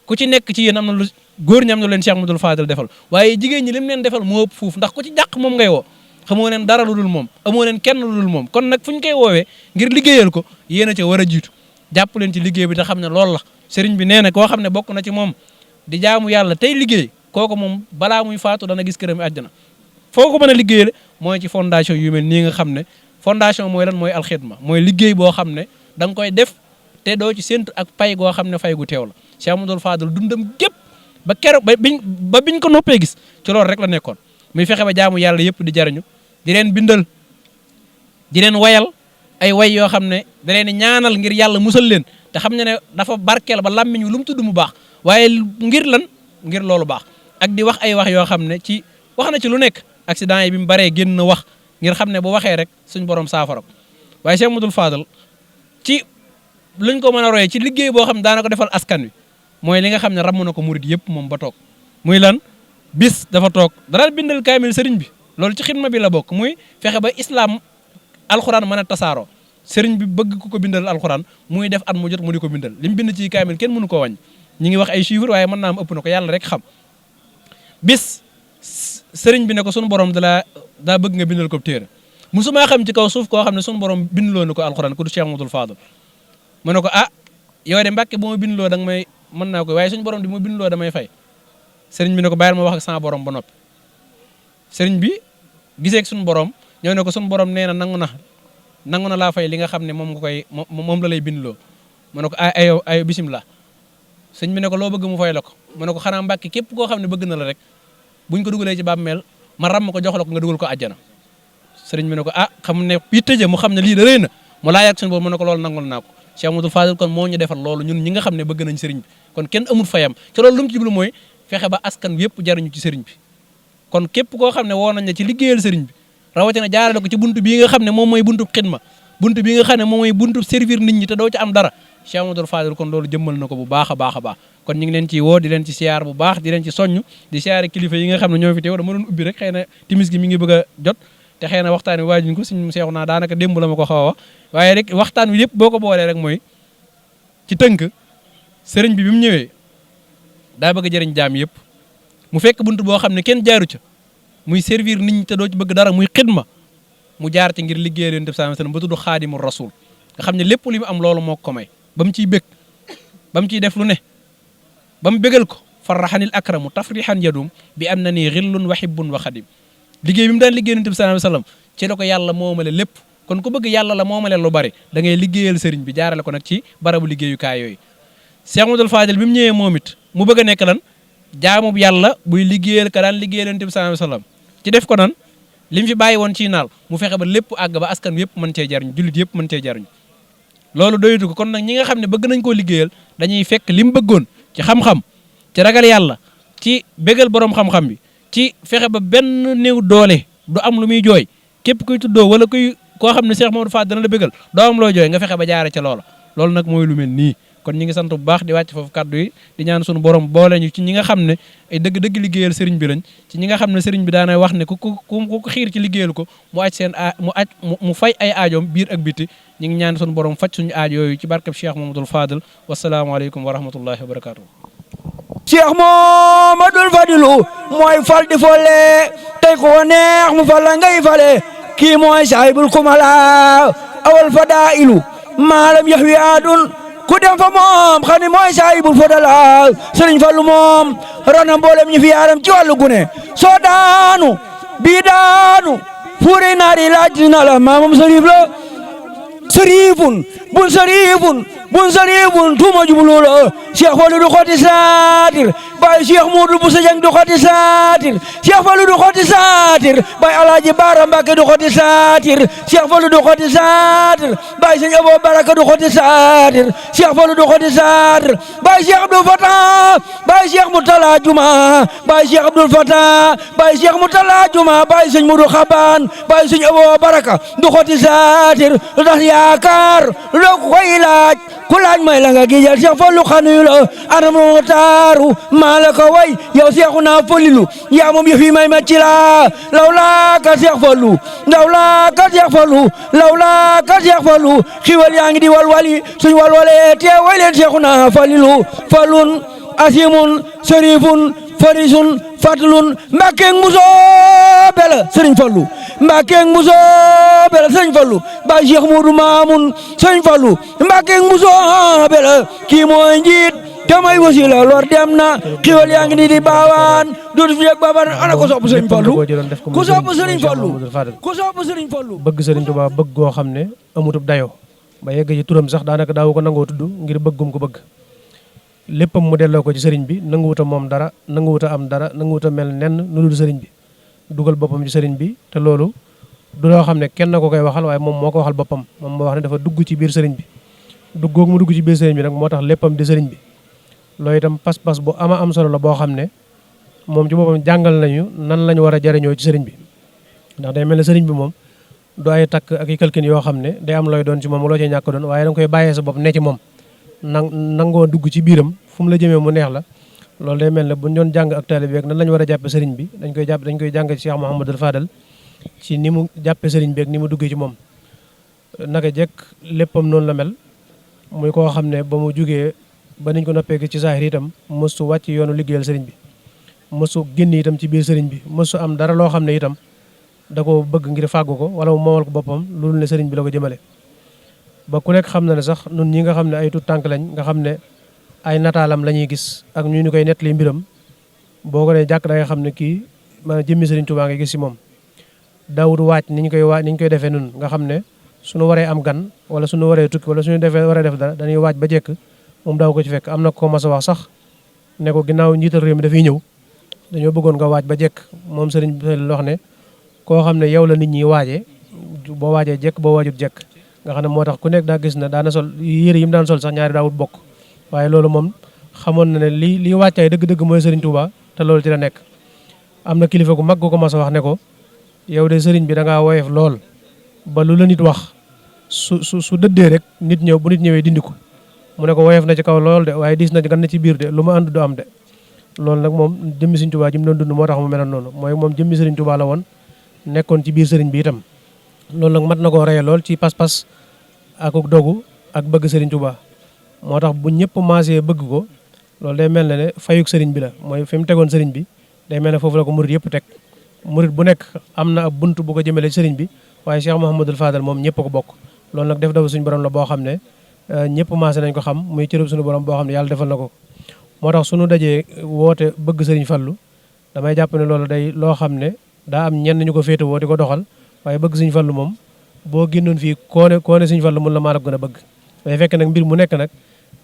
ku ci nekk ci yéen am na lu góor ñi am na leen Cheikh Amadou Fadal defal waaye jigéen ñi lim leen defal moo ëpp fuuf ndax ku ci jàq moom ngay woo xamoo leen dara lu dul moom amoo leen kenn lu dul moom kon nag fu ñu koy woowee ngir liggéeyal ko yéen a ca war a jiitu jàpp leen ci liggéey bi te xam ne loolu la sëriñ bi nee na koo xam ne bokk na ci moom di jaamu yàlla tey liggéey kooku moom balaa muy faatu dana gis këram àjjana foo ko mën a liggéeyale mooy ci fondation yu mel nii nga xam ne fondation mooy lan mooy alxidma mooy liggéey boo xam ne da nga koy def te doo ci séntu ak pay goo xam ne fay gu teew la Cheikh Amadou Fadal dundam gépp ba keroog ba biñ ko noppee gis ci loolu rek la nekkoon muy fexe ba jaamu yàlla yëpp di jariñu di leen bindal di leen wayal ay way yoo xam ne da leen ñaanal ngir yàlla musal leen te xam ne dafa barkeel ba làmmiñ wi lu mu tudd mu baax waaye ngir lan ngir loolu baax ak di wax ay wax yoo xam ne ci wax na ci lu nekk accident yi bi mu baree génn na wax ngir xam ne bu waxee rek suñ borom saafara ko waaye Cheikh Amadou Fadal ci luñ ko mën a royee ci liggéey boo xam ne daana ko defal askan wi mooy li nga xam ne ramm na ko murid yëpp moom ba toog muy lan bis dafa toog dara bindal kaamil sëriñ bi loolu ci xidma bi la bokk muy fexe ba islam alxuraan mën a tasaaroo sëriñ bi bëgg ku ko bindal alxuraan muy def at mu jot mu di ko bindal li mu bind ci kaamil kenn mënu koo wàññi ñi ngi wax ay chiffres waaye mën naa am ëpp na ko yàlla rek xam bis sëriñ bi ne ko sunu borom daa bëgg nga bindal ko téere musumaa xam ci kaw suuf koo xam ne suñu borom bindloo na ko alxuraan ku du Cheikh Mouhamadoul Fadal mu ne ko yow de Mbàkke bu ma bindloo da nga may mën naa ko waaye suñu borom di ma bindloo damay fay sëriñ bi ne ko bàyyil ma wax ak sama borom ba noppi sëriñ bi gisee ak suñu borom ñëw ne ko suñu borom nee na nangu na laa fay li nga xam ne moom la lay bindloo mu ne ko ay bisimilah sëñ bi ne ko loo bëgg mu fay la ko mu ne ko xanaa Mbàkke képp koo xam ne bëgg na la rek buñ ko dugalee ci bàmmeel ma ram ko jox la ko nga dugal ko àjjana sëriñ bi ne ko xam ne yitte ja mu xam ne lii da rëy na mu laa yàgg suñu boobu mu ne ko loolu nangul naa ko Cheikh Mouhamadoul Fadal kon moo ñu defal loolu ñun ñi nga xam ne bëgg nañ sëriñ bi kon kenn amul fayam ci loolu lu mu ci jublu mooy fexe ba askan wi yëpp jariñu ci sëriñ bi kon képp koo xam ne woo nañ la ci liggéeyal sëriñ bi rawatina jaarale ko ci buntu bii nga xam ne moom mooy buntu xidma buntu bi nga xam ne moom mooy buntu servir nit ñi te doo ci am dara Cheikh Mouhamadoul Fadal kon loolu jëmmal na ko bu baax a baax a baax kon ñu ngi leen ciy woo di leen ci siyaar bu baax di leen ci soññ di siyaare kilifa yi nga xam ne ñoo fi teew dama doon ubbi rek xëy na timis gi mi ngi bëgg a jot te xëy na waxtaan wi waajuñ ko suñu seexu naa daanaka démb la ma ko xaw a wax waaye rek waxtaan wi yëpp boo ko boolee rek mooy ci tënk sëriñ bi mu ñëwee daa bëgg a jëriñ jaam yëpp mu fekk buntu boo xam ne kenn jaaru ca muy servir nit ñi te doo ci bëgg dara muy xidma mu jaar ci ngir liggéeyal Yonent bi sallallahu alayhi wasallam ba tudd xaadimu rasul nga xam ne lépp li mu am loolu moo ko may ba mu ciy bëgg ba mu ciy def lu ne ba mu bégal ko farraxanil akramu tafrixan yadum bi am na nii xillun wa hibbun wa xadim liggéey bi mu daan liggéey Yonent bi sallallahu alayhi wasallam ci la ko yàlla moomale lépp kon ku bëgg yàlla la moomale lu bari da ngay liggéeyal sëriñ bi jaarale ko nag ci barabu liggéeyukaay yooyu Cheikh Mouhamadoul Fadal bi mu ñëwee moom it mu bëgg a nekk lan jaamu yàlla buy liggéeyal ka daan liggéeyal Yonent bi sallallahu alayhi wasallam ci def ko nan li mu fi bàyyi woon ci naal mu fexe ba lépp àgg ba askan wi yëpp mën cee jariñ jullit yëpp mën cee jariñ loolu doyatu ko kon nag ñi nga xam ne bëgg nañ koo liggéeyal dañuy fekk li mu bëggoon ci xam-xam ci ragal yàlla ci bégal borom xam-xam bi ci fexe ba benn néew doole du am lu muy jooy képp kuy tuddoo wala kuy koo xam ne Cheikh Mouhamadoul Fadal dana la bégal doo am loo jooy nga fexe ba jaare ca loola loolu nag mooy lu mel nii kon ñi ngi sant bu baax di wàcc foofu kaddu yi di ñaan suñu borom boole ñu ci ñi nga xam ne ay dëgg-dëgg liggéeyal sëriñ bi lañ ci ñi nga xam ne sëriñ bi daanay wax ne ku xiir ci liggéeyal ko mu aj mu fay ay aajoom biir ak biti ñi ngi ñaan suñu borom faj suñu aaj yooyu ci barkeb Cheikh Mouhamadoul Fadal wasalaamaaleykum wa rahmatullahi wa barakatuh Cheikh Mouhamadoul Fadilu mooy fal di folle tey ko neex mu fal la ngay fale kii mooy saahibul kumala awal fadailu maalam yaxwi aadun ku dem fa moom xam ni mooy saahibul fadala sëriñ Fallu moom rona mboolem ñi fi yaaram ci wàllu gune soo daanu bii daanu fuure naari laaj na la maamam sërif la sërifun bun sërifun tuuma jublu la Cheikh Fallu du xoti saatir baay Cheikh Modou Bousso Dieng du xoti saatir Cheikh Fallu du xoti saatir baay Alaaji Baara Mbàkke du xoti saatir Cheikh Fallu du xoti saatir baay Sëñ Abo Baraka du xoti saatir Cheikh Fallu du xoti saatir baay Cheikh Abdou Fatah baay Cheikh Moutala Juma baay Cheikh Abdou Fatah baay Cheikh Moutala Juma baay Sëñ Modou Xaban baay Sëñ Abo Baraka du xoti saatir lu tax yaakaar loo ko koy laaj ku laaj may la nga gijal Cheikh Fallu xanuyu la anam moo taaru maa la ko way yow Seexuna Falilu yaa moom yëf yi may ma ci la lawlaa ka Cheikh Fallu lawlaa ka Cheikh Fallu lawlaa ka Cheikh Fallu xiwal yaa ngi di walwali suñ walwale te way leen Seexuna Falilu falun asimun sharifun farisun fatlun mbàkkeeg muso bela sëriñ Fallu mbàkkeeg muso bela sëriñ Fallu baay Cheikh Modou Mamoun sëriñ Fallu mbàkkeeg muso bela kii mooy njiit damay wasila lor dem na xiwal yaa ngi nii di baawaan dootu fi yegg baabaan ana ko sopp sëriñ Fallu ku sopp sëriñ Fallu ku sopp sëriñ Fallu bëgg sëriñ Tuubaa bëgg goo xam ne amutub dayoo ba yegg ci turam sax daanaka daawu ko nangoo tudd ngir bëggum ko bëgg léppam mu delloo ko ci sëriñ bi nanguwuta moom dara nanguwuta am dara nanguwuta mel nenn nu dul sëriñ bi dugal boppam ci sëriñ bi te loolu du loo xam ne kenn ko koy waxal waaye moom moo ko waxal boppam moom moo wax ne dafa dugg ci biir sëriñ bi duggoog mu dugg ci biir sëriñ bi nag moo tax léppam di sëriñ bi loolu itam pas-pas bu ama am solo la boo xam ne moom ci boppam jàngal nañu nan lañu war a jariñoo ci sëriñ bi ndax day mel ne sëriñ bi moom du ay takk ak i kalkin yoo xam ne day am looy doon ci moom loo cee ñàkk doon waaye danga koy bàyyee sa bopp ne ci moom nangoo dugg ci biiram fu mu la jëmee mu neex la loolu day mel ne buñ doon jàng ak taalibe bi nan la ñu war a jàppe sëriñ bi dañ koy jàng ci Cheikh Mouhamadoul Fadal ci ni mu jàppe sëriñ bi ak ni mu duggee ci moom naka jekk léppam noonu la mel muy koo xam ne ba mu jugee ba niñ ko noppee ci saahir itam mësu wàcc yoonu liggéeyal sëriñ bi mësu génn itam ci biir sëriñ bi mësu am dara loo xam ne itam da ko bëgg ngir fàggu ko wala mu moomal ko boppam loolu ne sëriñ bi la ko jëmale ba ku nekk xam na ne sax nun ñi nga xam ne ay tut tànk lañ nga xam ne ay nataalam la ñuy gis ak ñu koy nettali mbiram boo ko ne jàkk da nga xam ne kii maanaam jëmmi sëriñ Tuubaa nga gis si moom daawut waaj ni ñu koy defee nun nga xam ne suñu waree am gan wala suñu waree tukki wala suñu waree def dara dañuy waaj ba jekk moom daaw ko ci fekk am na ko mas a wax sax ne ko ginnaaw njiital réew mi dafay ñëw dañoo bëggoon nga waaj ba jekk moom sëriñ bi wax ne koo xam ne yow la nit ñi waajee boo waajee jekk boo waajut jekk nga xam ne moo tax ku nekk daa gis ne daana sol yére yi mu daan sol sax ñaari daawut bokk waaye loolu moom xamoon na ne li wàccaay dëgg-dëgg mooy sëriñ Touba te loolu ci la nekk am na kilifa gu mag gu ko mas a wax ne ko yow de sëriñ bi da ngaa woyof lool ba lu la nit wax su dëddee rek nit ñëw bu nit ñëwee dindi ko mu ne ko woyof na ci kaw lool de waaye diis na gan na ci biir de lu ma ànd du am de loolu nag moom jëmmi sëriñ Touba ji mu doon dund moo tax mu meloon noonu mooy moom jëmmi sëriñ Touba la woon nekkoon ci biir sëriñ bi itam loolu nag mat na koo reye lool ci pas-pas ak dogu ak bëgg sëriñ Touba moo tax bu ñëpp maasee bëgg ko loolu day mel ne fayuk sëriñ bi la mooy fi mu tegoon sëriñ bi day mel ne foofu la ko murit yëpp teg murit bu nekk am na ab bunt bu ko jëmale sëriñ bi waaye Cheikh Mouhamadul Fadal moom ñëpp ko bokk loolu nag def dafa suñu borom la boo xam ne ñëpp maasee nañ ko xam muy cërëb suñu borom boo xam ne yàlla defal na ko moo tax suñu dajee woote bëgg sëriñ Fallu damay jàpp ne loolu day loo xam ne daa am ñenn ñu ko féetewoo di ko doxal waaye bëgg sëriñ Fallu moom boo génnoon fii koone sëriñ Fallu mun la maa la gën a bëgg day fekk nag mbir mu nekk nag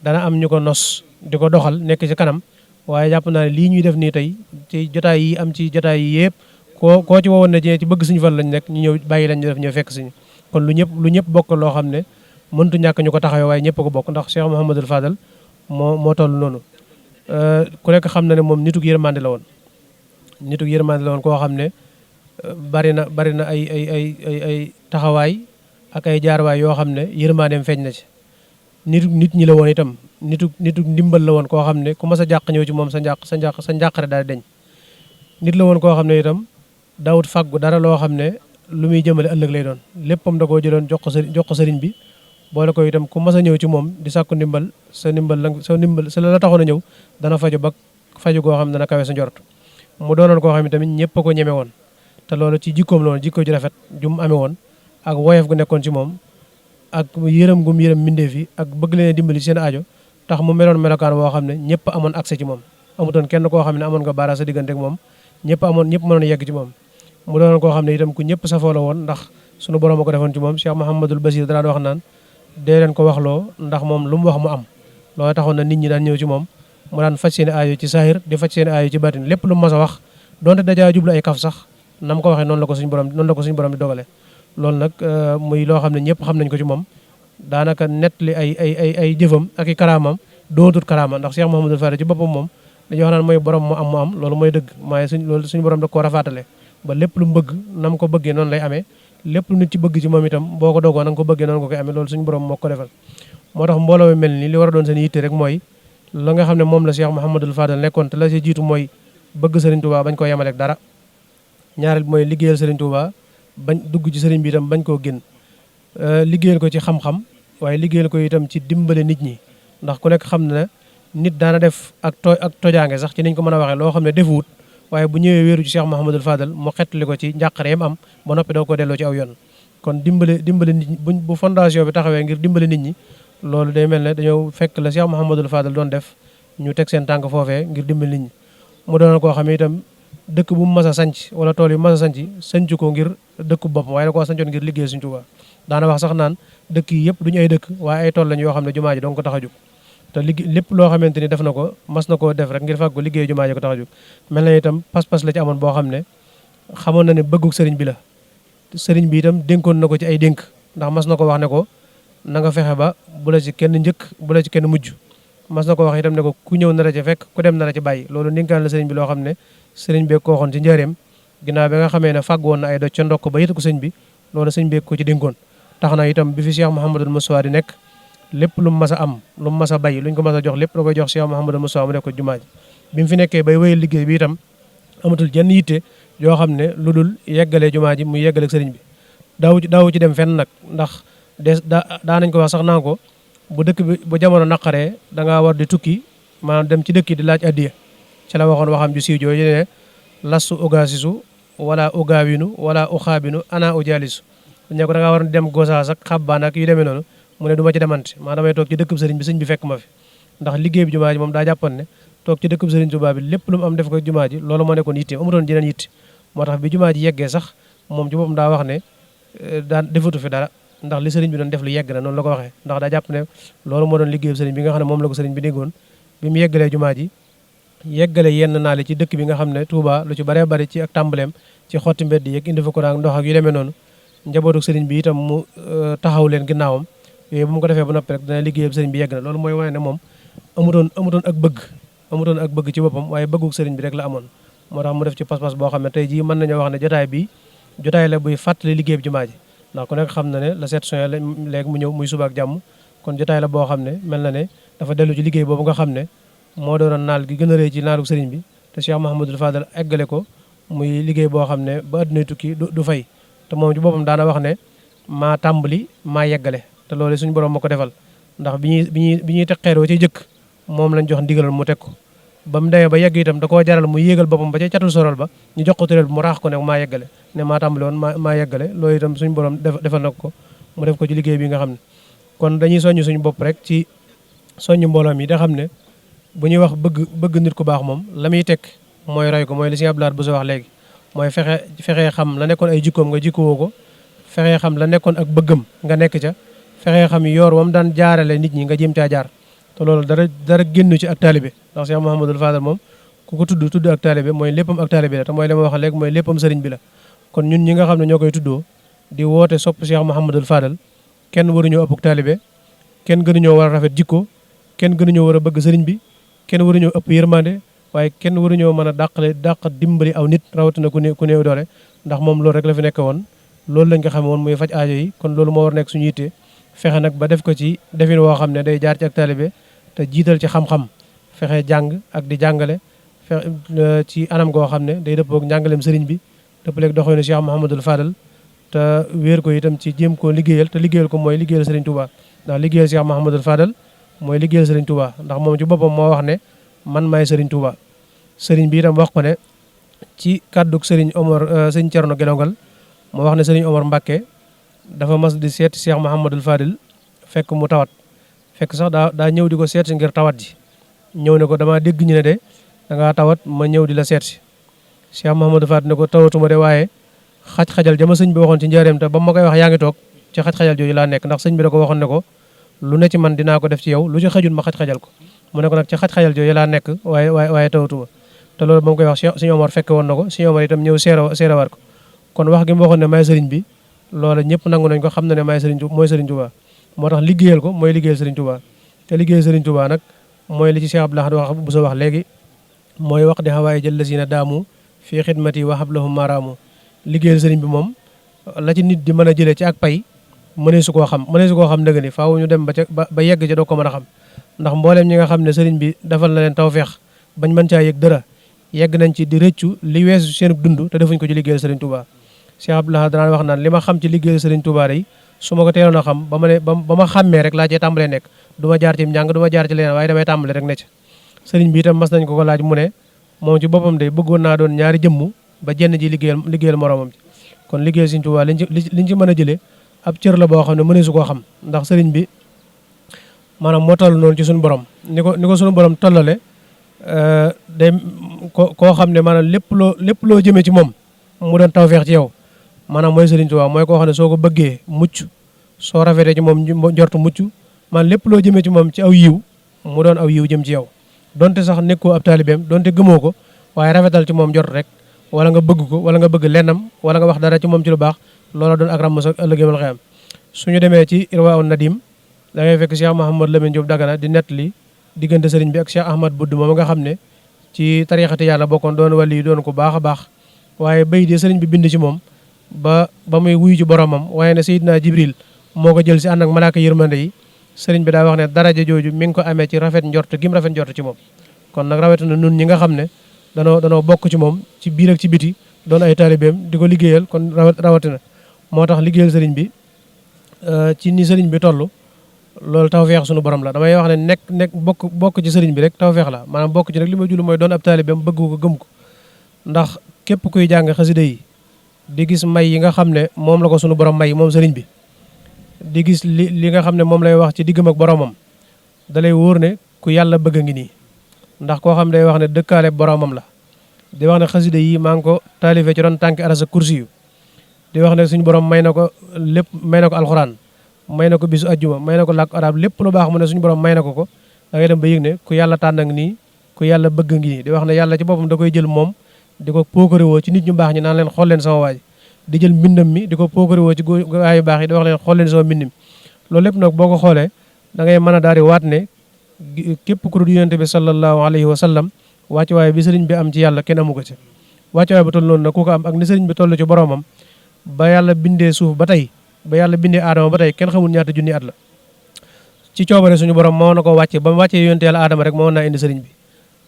dana am ñu ko nos di ko doxal nekk ci kanam waaye jàpp naa ne lii ñuy def nii tey ci jotaay yi am ci jotaay yi yëpp koo ci wowoon ne ci bëgg sëriñ Fallu lañ nekk ñu ñëw bàyyi lañ ñu def ñëw fekk suñu kon lu ñëpp bokk loo xam ne mëntu ñàkk ñu ko taxawee waaye ñëpp ko bokk ndax Cheikh Mouhamadul Fadal moo toll noonu ku nekk xam na ne moom nitug yërmande la woon koo xam ne bari na ay taxawaay ak ay jaarwaay yoo xam ne yërmandeem feeñ na ci nit ñi la woon itam nitu ndimbal la woon koo xam ne ku mas a jàq ñëw ci moom sa njàqare daal deñ nit la woon koo xam ne itam daawut fàggu dara loo xam ne lu muy jëmale ëllëg lay doon léppam da koo jëloon jox ko sëriñ bi boole ko itam ku mas a ñëw ci moom di sàkku ndimbal sa la taxoon a ñëw dana faju ba faju goo xam ne dana kawe sa njort mu doonoon koo xam ne tamit ñëpp a ko ñeme woon te loolu ci jikkoom la woon jikko ju rafet ju mu amee woon ak woyof gu nekkoon ci moom ak yërëm gum yërëm mbindeef yi ak bëgg leen dimbali seen aajo tax mu meloon melokaan boo xam ne ñëpp amoon accès ci moom amutoon kenn koo xam ne amoon nga baara sa diggante ak moom ñëpp mënoon yegg ci moom mu doonoon koo xam ne itam ku ñëpp safoo la woon ndax sunu borom a ko defoon ci moom Cheikh Mouhamadul Basir daan wax naan dee leen ko waxloo ndax moom lu mu wax mu am loolu taxoon na nit ñi daan ñëw ci moom mu daan faj seen aajo ci saahir di faj seen aajo ci baatin lépp lu mu mas a wax donte dajaa jublu ay kaf sax nam ko waxee noonu la ko suñu borom di dogale loolu nag muy loo xam ne ñëpp xam nañ ko ci moom daanaka nettali ay jëfam ak i karaamam dootut karaama ndax Cheikh Mouhamadul Fadal ci boppam moom dañuy wax naan mooy borom mu am loolu mooy dëgg maaye loolu suñu borom da koo rafaatale ba lépp lu mu bëgg nam ko bëggee noonu lay amee lépp lu nit ci bëgg ci moom itam boo ko dogoo na nga ko bëggee noonu nga koy amee loolu suñu borom moo ko defal moo tax mbooloo mi mel ni li war a doon seen yitte rek mooy la nga xam ne moom la Cheikh Mouhamadul Fadal nekkoon te la si jiitu mooy bëgg Serigne Touba bañ ko yemaleeg dara ñaareel mooy liggéeyal Serigne Touba bañ dugg ci Serigne bi itam bañ koo génn liggéeyal ko ci xam-xam waaye liggéeyal ko itam ci dimbale nit ñi ndax ku nekk xam ne nit daana def ak tojaange sax ci niñ ko mën a waxee loo xam ne defuwut waaye bu ñëwee wéeru ci Cheikh Mouhamadul Fadal mu xettali ko ci njàqare yam am ba noppi doo ko delloo ci aw yoon kon dimbale nit ñi bu fondation bi taxawee ngir dimbale nit ñi loolu day mel ne dañoo fekk la Cheikh Mouhamadul Fadal doon def ñu teg seen tànk foofee ngir dimbale nit ñi mu doon koo xam ne itam dëkk bu mu mas a sanc wala tool yu mas a sanc ko ngir dëkku boppam waaye da koo sancoon ngir liggéey Sëriñ Tuubaa daana wax sax naan dëkk yi yëpp duñu ay dëkk waaye ay tool lañ yoo xam ne jumaa ji doon ko tax a jóg te lépp loo xamante ni def na ko mas na koo def rek ngir fàggu liggéey jumaa ji ko tax a jóg mel na itam pas-pas la ci amoon boo xam ne xamoon na ne bëgguk sëriñ bi la sëriñ bi itam dénkoon na ko ci ay dénk ndax mas na ko wax ne ko na nga fexe ba bu la ci kenn njëkk bu la ci kenn mujj mas na ko wax itam ne ko ku ñëw na la ci fekk ku dem na la ci bàyyi loolu ndénkaan la sëriñ bi loo xam ne sëriñ bee ko waxoon ci njëreem ginnaaw bi nga xamee ne fàgg woon na ay doj ca ndokk ba yët ko sëñ bi loolu sëñ bee ko ci dénkoon tax na itam bi fi Cheikh Mouhamadul Moustapha di nekk lépp lu mu mas a am lu mu mas a bay luñ ko mas a jox lépp da koy jox Cheikh Mouhamadul Moustapha mu nekk ko jumaa ji bi mu fi nekkee bay wéyal liggéey bi itam amatul jenn yitte yoo xam ne lu dul yeggalee jumaa ji muy yeggale sëriñ bi daawu ci dem fenn nag ndax daa nañ ko wax sax naa ko bu dëkk bi bu jamono naqaree da ngaa war di tukki maanaam dem ci dëkk yi di laaj addiya ci la waxoon waxam ju siiw jooju ne lastu ogaasisu wala ugaawinu wala uxaabinu ana ujaalisu ne ko da ngaa war dem Gosaas ak xabbaan ak yu demee noonu mu ne du ma ci demante maa damay toog ci dëkkub sëriñ bi sëñ bi fekk ma fi ndax liggéey bi jumaa ji moom daa jàppoon ne toog ci dëkkub sëriñ Tuubaa bi lépp lu mu am def ko jumaa ji loolu moo nekkoon yitte amutoon jeneen yitte moo tax bi jumaa ji yeggee sax moom ci boppam daa wax ne daan defatu fi dara ndax li sëriñ bi doon def lu yegg na noonu la ko waxee ndax daa jàpp ne loolu moo doon liggéey sëriñ bi nga xam ne moom la ko sëriñ bi déggoon bi mu yeggalee jumaa ji yeggale yenn naale ci dëkk bi nga xam ne Touba lu ci baree bari ci ak tàmbaleem ci xotti mbedd yeeg indi fa ko ndox ak yu demee noonu njabootu sëriñ bi itam mu taxaw leen ginnaawam yooyu bu mu ko defee ba noppi rek dana liggéeyam sëriñ bi yegg na loolu mooy wane ne moom amutoon ak bëgg ci boppam waaye bëgguk sëriñ bi rek la amoon moo tax mu def ci pas-pas boo xam ne tey jii mën nañoo wax ne jotaay la buy fàttali liggéey bi jumaa ji ndax ku nekk xam na ne la 7 juin léegi mu ñëw muy suba ak jàmm kon jotaay la boo xam ne mel na ne dafa dellu ci liggéey boobu nga xam ne moo doonoon naal gi gën a rëy ci naalu sëriñ bi te Cheikh Mouhamadul Fadal eggale ko muy liggéey boo xam ne ba addunay tukki du fay te moom ci boppam daana wax ne maa tàmbali maa yeggale te loolu suñu borom ma ko defal ndax bi ñuy teg xeer wa ci jëkk moom lañ jox ndigalal mu teg ko ba mu demee ba yegg itam da koo jaral mu yéegal boppam ba ca catul sorol ba ñu jox ko tureel bi mu raax ko ne maa yeggale ne maa tàmbali woon maa yeggale loolu itam suñu borom defal na ko mu def ko ci liggéey bi nga xam ne kon dañuy soññ suñu bopp rek ci soññ mbooloo mi da xam ne bu ñuy wax bëgg nit ku baax moom la muy teg mooy roy ko mooy li Sëñ Abdou Lahad bu sa wax léegi mooy fexee xam la nekkoon ay jikkoom nga jikkowoo ko fexee xam la nekkoon ak bëggam nga nekk ca fexee xam yoor wam daan jaarale nit ñi nga jéem caa jaar te loolu dara génn ci ak taalibe ndax Cheikh Mouhamadul Fadal moom ku ko tudd ak taalibe mooy léppam ak taalibe la te mooy li ma wax léegi mooy léppam sëriñ bi la kon ñun ñi nga xam ne ñoo koy tuddoo di woote sopp Cheikh Mouhamadul Fadal kenn waruñoo ëpp taalibe kenn gënuñoo war a rafet jikko kenn gënuñoo war a bëgg sëriñ bi kenn waruñoo ëpp yërmande waaye kenn waruñoo mën a dàq dimbali aw nit rawatina ku néew doole ndax moom loolu rek la fi nekk woon loolu lañ ko xamee woon muy faj aajo yi kon loolu moo war nekk suñu yitte fexe nag ba def ko ci defin woo xam ne day jaar ci ak taalibe te jiital ci xam-xam fexe jàng ak di jàngale ci anam goo xam ne day dëppoog njàngaleem sëriñ bi dëppaleeg doxalinu Cheikh Mouhamadul Fadal te wéer ko itam ci jéem koo liggéeyal te liggéeyal ko mooy liggéeyal sëriñ Touba ndax liggéeyal Cheikh Mouhamadul Fadal mooy liggéeyal sëriñ Touba ndax moom ci boppam moo wax ne man maay sëriñ Touba sëriñ bi itam wax ko ne ci kàddug sëriñ sëriñ Cerno Gelongal moo wax ne sëriñ Omar Mbàkke dafa mas di seet Cheikh Mouhamadul Fadil fekk mu tawat fekk sax daa ñëw di ko seet si ngir tawat ji ñëw ne ko dama dégg ñu ne de dangaa tawat ma ñëw di la seet si Cheikh Mouhamadul Fadil ne ko tawatuma de waaye xaj-xajal jama sëñ bi waxoon ci njaareem te ba ma koy wax yaa ngi toog ci xaj-xajal jooju laa nekk ndax sëñ bi da ko waxoon ne ko lu ne ci man dinaa ko def ci yow lu ci xajul ma xaj-xajal ko mu ne ko nag ci xaj-xajal jooju laa nekk waaye tawatuma te loolu ba mu koy wax sëñ Omar fekke woon na ko sëñ Omar itam ñëw seerawaat ko kon wax gi mu waxoon ne may sëriñ bi loola ñëpp nangu nañ ko xam na ne may sëriñ mooy sëriñ Touba moo tax liggéeyal ko mooy liggéeyal sëriñ Touba te liggéeyal sëriñ Touba nag mooy li ci Cheikh Abdou Lahad wax bu sa wax léegi mooy wax di xawaaye jël la si na daamu fii xidmati wa hablahum maraamu liggéeyal sëriñ bi moom la ci nit di mën a jëlee ci ak pay mënee su koo xam dëgg ni faaw ñu dem ba yegg ci doo ko mën a xam ndax mbooleem ñi nga xam ne sëriñ bi defal na leen tawfeex bañ mën caa yëg dara yegg nañ ci di rëccu li weesu seen dund te defuñ ko ci liggéeyal sëriñ Touba Cheikh Abdou Lahad danaan wax naan li ma xam ci liggéeyal sëriñ Touba day su ma ko teeloon a xam ba ma xàmmee rek laa cee tàmbalee nekk du ma jaar ci njàng du ma jaar ci leneen waaye damay tàmbale rek ne ca sëriñ bi itam mas nañ ko laaj mu ne moom ci boppam day bëggoon naa doon ñaari jëmm ba jenn ji liggéeyal moroomam ci kon liggéeyal sëriñ Touba liñ ci mën a jëlee ab cër la boo xam ne mënee su koo xam ndax sëriñ bi maanaam moo toll noonu ci suñu borom ni ko suñu borom tollale day koo xam ne maanaam lépp loo jëmee ci moom mu doon tawfeex ci yow maanaam mooy Sëriñ Tuubaa mooy koo xam ne soo ko bëggee mucc soo rafetee ci moom njortu mucc maanaam lépp loo jëmee ci moom ci aw yiw mu doon aw yiw jëm ci yow donte sax nekkoo ab taalibeem donte gëmoo ko waaye rafetal ci moom njort rek wala nga bëgg ko wala nga bëgg lennam wala nga wax dara ci moom ci lu baax loola doon ak ràmm sa ëllëg yawmal qiyaam suñu demee ci Irwaa Nadim da ngay fekk Cheikh Mouhamadou Lamine Diop Dagana di nettali diggante sëriñ bi ak Cheikh Ahmad Budd moom nga xam ne ci tariixati yàlla bokkoon doon wali doon ko baax a baax waaye bay di sëriñ bi bind ci moom ba muy wuyu ci boromam waaye ne Seydina Jibril moo ko jël si ànd ak malaaka yërmande yi sëriñ bi daa wax ne daraja jooju mi ngi ko amee ci rafet njort gim rafet njort ci moom kon nag rawatina nun ñi nga xam ne danoo bokk ci moom ci biir ak ci biti doon ay taalibeem di ko liggéeyal kon rawatina moo tax liggéeyal sëriñ bi ci ni sëriñ bi toll loolu tawfeex sunu borom la damay wax ne nekk bokk ci sëriñ bi rek tawfeex la maanaam bokk ci rek li ma jullu mooy doon ab taalibeem bëgg ko gëm ko ndax képp kuy jàng xasida yi di gis may yi nga xam ne moom la ko sunu borom may moom sëriñ bi di gis li nga xam ne moom lay wax ci diggam ak boromam da lay wóor ne ku yàlla bëgg a ngi nii ndax koo xam ne day wax ne dëkkaale boromam la di wax ne xasida yi maa ngi ko taalifee ci doon tànki arasa kursi yu di wax ne suñu borom may na ko lépp may na ko alxuraan may na ko bisu ajjuma may na ko làkk arab lépp lu baax mu ne suñu borom may na ko da ngay dem ba yëg ne ku yàlla tànn ngi nii ku yàlla bëgg ngi nii di wax ne yàlla ci boppam da koy jël moom di ko pookarewoo ci nit ñu baax ñi naan leen xool leen sama waaj di jël mbindam mi di ko pookarewoo ci gaa yu baax yi di wax leen xool leen sama mbind mi loolu lépp nag boo ko xoolee da ngay mën a daal di waat ne képp ku dul yonente bi sallallahu alayhi wa sallam wàccuwaay bi sëriñ bi am ci yàlla kenn amu ko ci wàccuwaay ba toll noonu nag ku ko am ak ni sëriñ bi toll ci boromam ba yàlla bindee suuf ba tey ba yàlla bindee aadama ba tey kenn xamul ñaata junni at la ci coobare suñu borom moo na ko wàcce ba mu wàccee yonente yàlla aadama rek moo naa indi sëriñ bi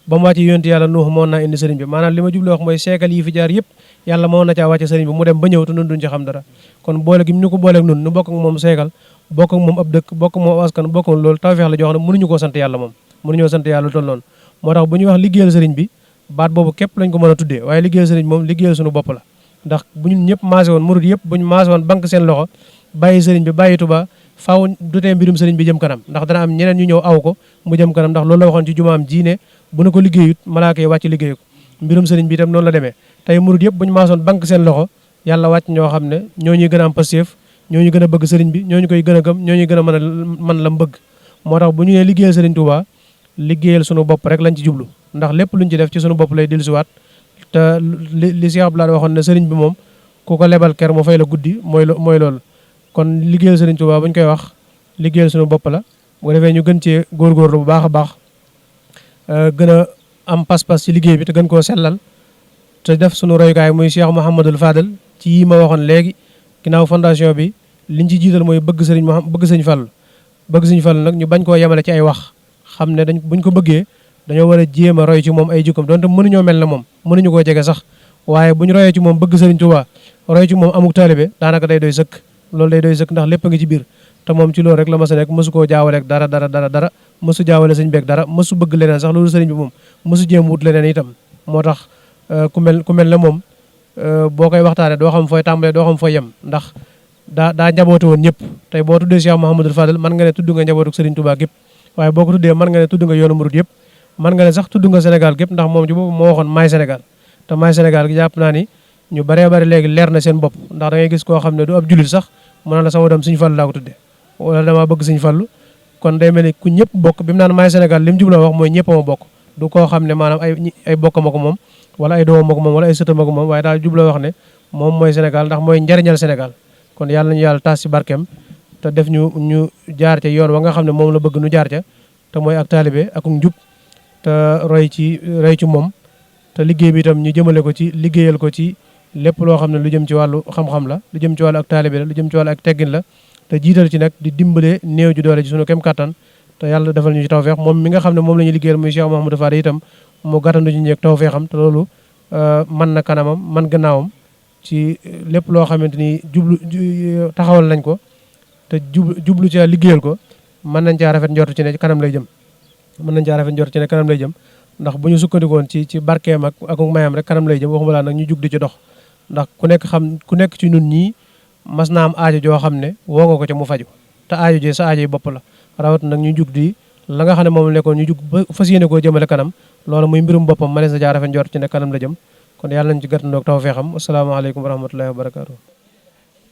ba mu wàccee yonente yàlla nuux moo naa indi sëriñ bi maanaam li ma jublu wax mooy seekal yi fi jaar yëpp yàlla moo na caa wàcce sëriñ bi mu dem ba ñëw te nun duñ ci xam dara kon boole gi ñu ko booleeg nun nu bokk ak moom seekal bokk ak moom ab dëkk bokk ak moom askan bokk ak loolu tawfeex la joo xam ne mënuñu koo sant yàlla moom mënuñoo sant yàlla toll noonu moo tax bu ñuy wax liggéeyal sëriñ bi baat boobu képp lañ ko mën a tuddee waaye liggéeyal sëriñ moom liggéeyal suñu bopp la ndax bu ñun ñëpp maase woon murid yëpp buñu maase woon banque seen loxo bàyyi sëriñ bi bàyyi Tuubaa faaw dutee mbirum sëriñ bi jëm kanam ndax dana am ñeneen ñu ñëw aw ko mu jëm kanam ndax loolu la waxoon ci jumaam jiine bu na ko liggéeyut malaaka yi wàcc liggéey ko mbirum sëriñ bi itam noonu la demee tey murid yëpp buñu maase woon banque seen loxo yàlla wàcc ñoo xam ne ñoo ñuy gën a am pastéef ñoo ñu gën a bëgg sëriñ bi ñoo ñu koy gën a gëm ñoo ñuy gën a mën la bëgg moo tax bu ñu nee liggéeyal sëriñ Tuubaa liggéeyal sunu bopp rek lañ ci jublu ndax lépp luñ ci def ci sunu bopp lay dellusiwaat te li Cheikh Abdoulaye waxoon ne sëriñ bi moom ku ko lebal ker mu fay la guddi mooy loolu kon liggéeyal sëriñ Tuubaa bu ñu koy wax liggéeyal sunu bopp la bu ko defee ñu gën cee góorgóorlu bu baax a baax gën a am pas-pas ci liggéey bi te gën koo sellal te def sunu royukaay muy Cheikh Mouhamadul Fadal ci yi ma waxoon léegi ginnaaw fondation bi liñ ci jiital mooy bëgg sëriñ Fallu bëgg sëriñ Fallu nag ñu bañ koo yemale ci ay wax xam ne buñ ko bëggee dañoo war a jéem a roy ci moom ay jukkam donte mënuñoo mel na moom mënuñu koo jege sax waaye bu ñu royee ci moom bëgg sëriñ Tuubaa roy ci moom amuk taalibe daanaka day doy sëkk loolu day doy sëkk ndax lépp a ngi ci biir te moom ci loolu rek la mas a nekk mësu koo jaawaleeg dara mësu jaawale sëñ beeg dara mësu bëgg leneen sax loolu sëriñ bi moom mësu jéem wut leneen itam moo tax ku mel ne moom boo koy waxtaane doo xam fooy tàmbalee doo xam fooy yem ndax daa njaboote woon ñëpp tey boo tuddee Cheikh Mouhamadul Fadal mën nga ne tudd nga njabootu sëriñ Tuubaa gépp waaye boo ko tuddee mën nga ne tudd nga yoonu murid yëpp mën nga ne sax tudd nga Sénégal gépp ndax moom ci boppam moo waxoon maay Sénégal te maay Sénégal gi jàpp naa ni ñu baree bari léegi leer na seen bopp ndax da ngay gis koo xam ne du ab jullit sax mu naan la sama doom Sëñ Fallu laa ko tuddee wala damaa bëgg Sëñ Fallu kon day mel ni ku ñëpp bokk bi mu naan maay Sénégal li mu jubloo wax mooy ñëpp ma bokk du koo xam ne maanaam ay bokk ma ko moom wala ay doomam ma ko moom wala ay sëtam ma ko moom waaye daal jubloo wax ne moom mooy Sénégal ndax mooy njariñal Sénégal kon yàlla nañu yàlla taas ci barkeem te def ñu jaar ca yoon wa nga xam ne moom la bëgg nu jaar ca te mooy ak taalibe ak njub te roy ci moom te liggéey bi itam ñu jëmale ko ci liggéeyal ko ci lépp loo xam ne lu jëm ci wàllu xam-xam la lu jëm ci wàllu ak taalibe la lu jëm ci wàllu ak teggin la te jiital ci nag di dimbale néew ji doole ci sunu kem kattan te yàlla defal ñu ci tawfeex moom mi nga xam ne moom la ñuy liggéeyal muy Cheikh Mouhamadou Fadal itam mu gàttandu ñu ñeeg tawfeexam te loolu man na kanamam man gannaawam ci lépp loo xamante ni taxawal nañ ko te jublu ci liggéeyal ko mën nañ caa rafet njort ci ne kanam lay jëm ndax bu ñu sukkandikoon ci barkeem ak mayam rek kanam lay jëm waxuma laa nag ñu jug di ci dox ndax ku nekk ci ñun ñii mas naa am aajo joo xam ne woo nga ko ca mu faju te aajo ji sa aajo yi bopp la rawat nag ñu jug di la nga xam ne moom la nekkoon ñu jug ba fas yéene koo jëmale kanam loolu muy mbirum boppam ma ne sa jaa rafet njort ci ne kanam la jëm kon yàlla nañ ci gàttandoog tawfeexam asalaamaaleykum wa rahmatullahi wa barakaatu.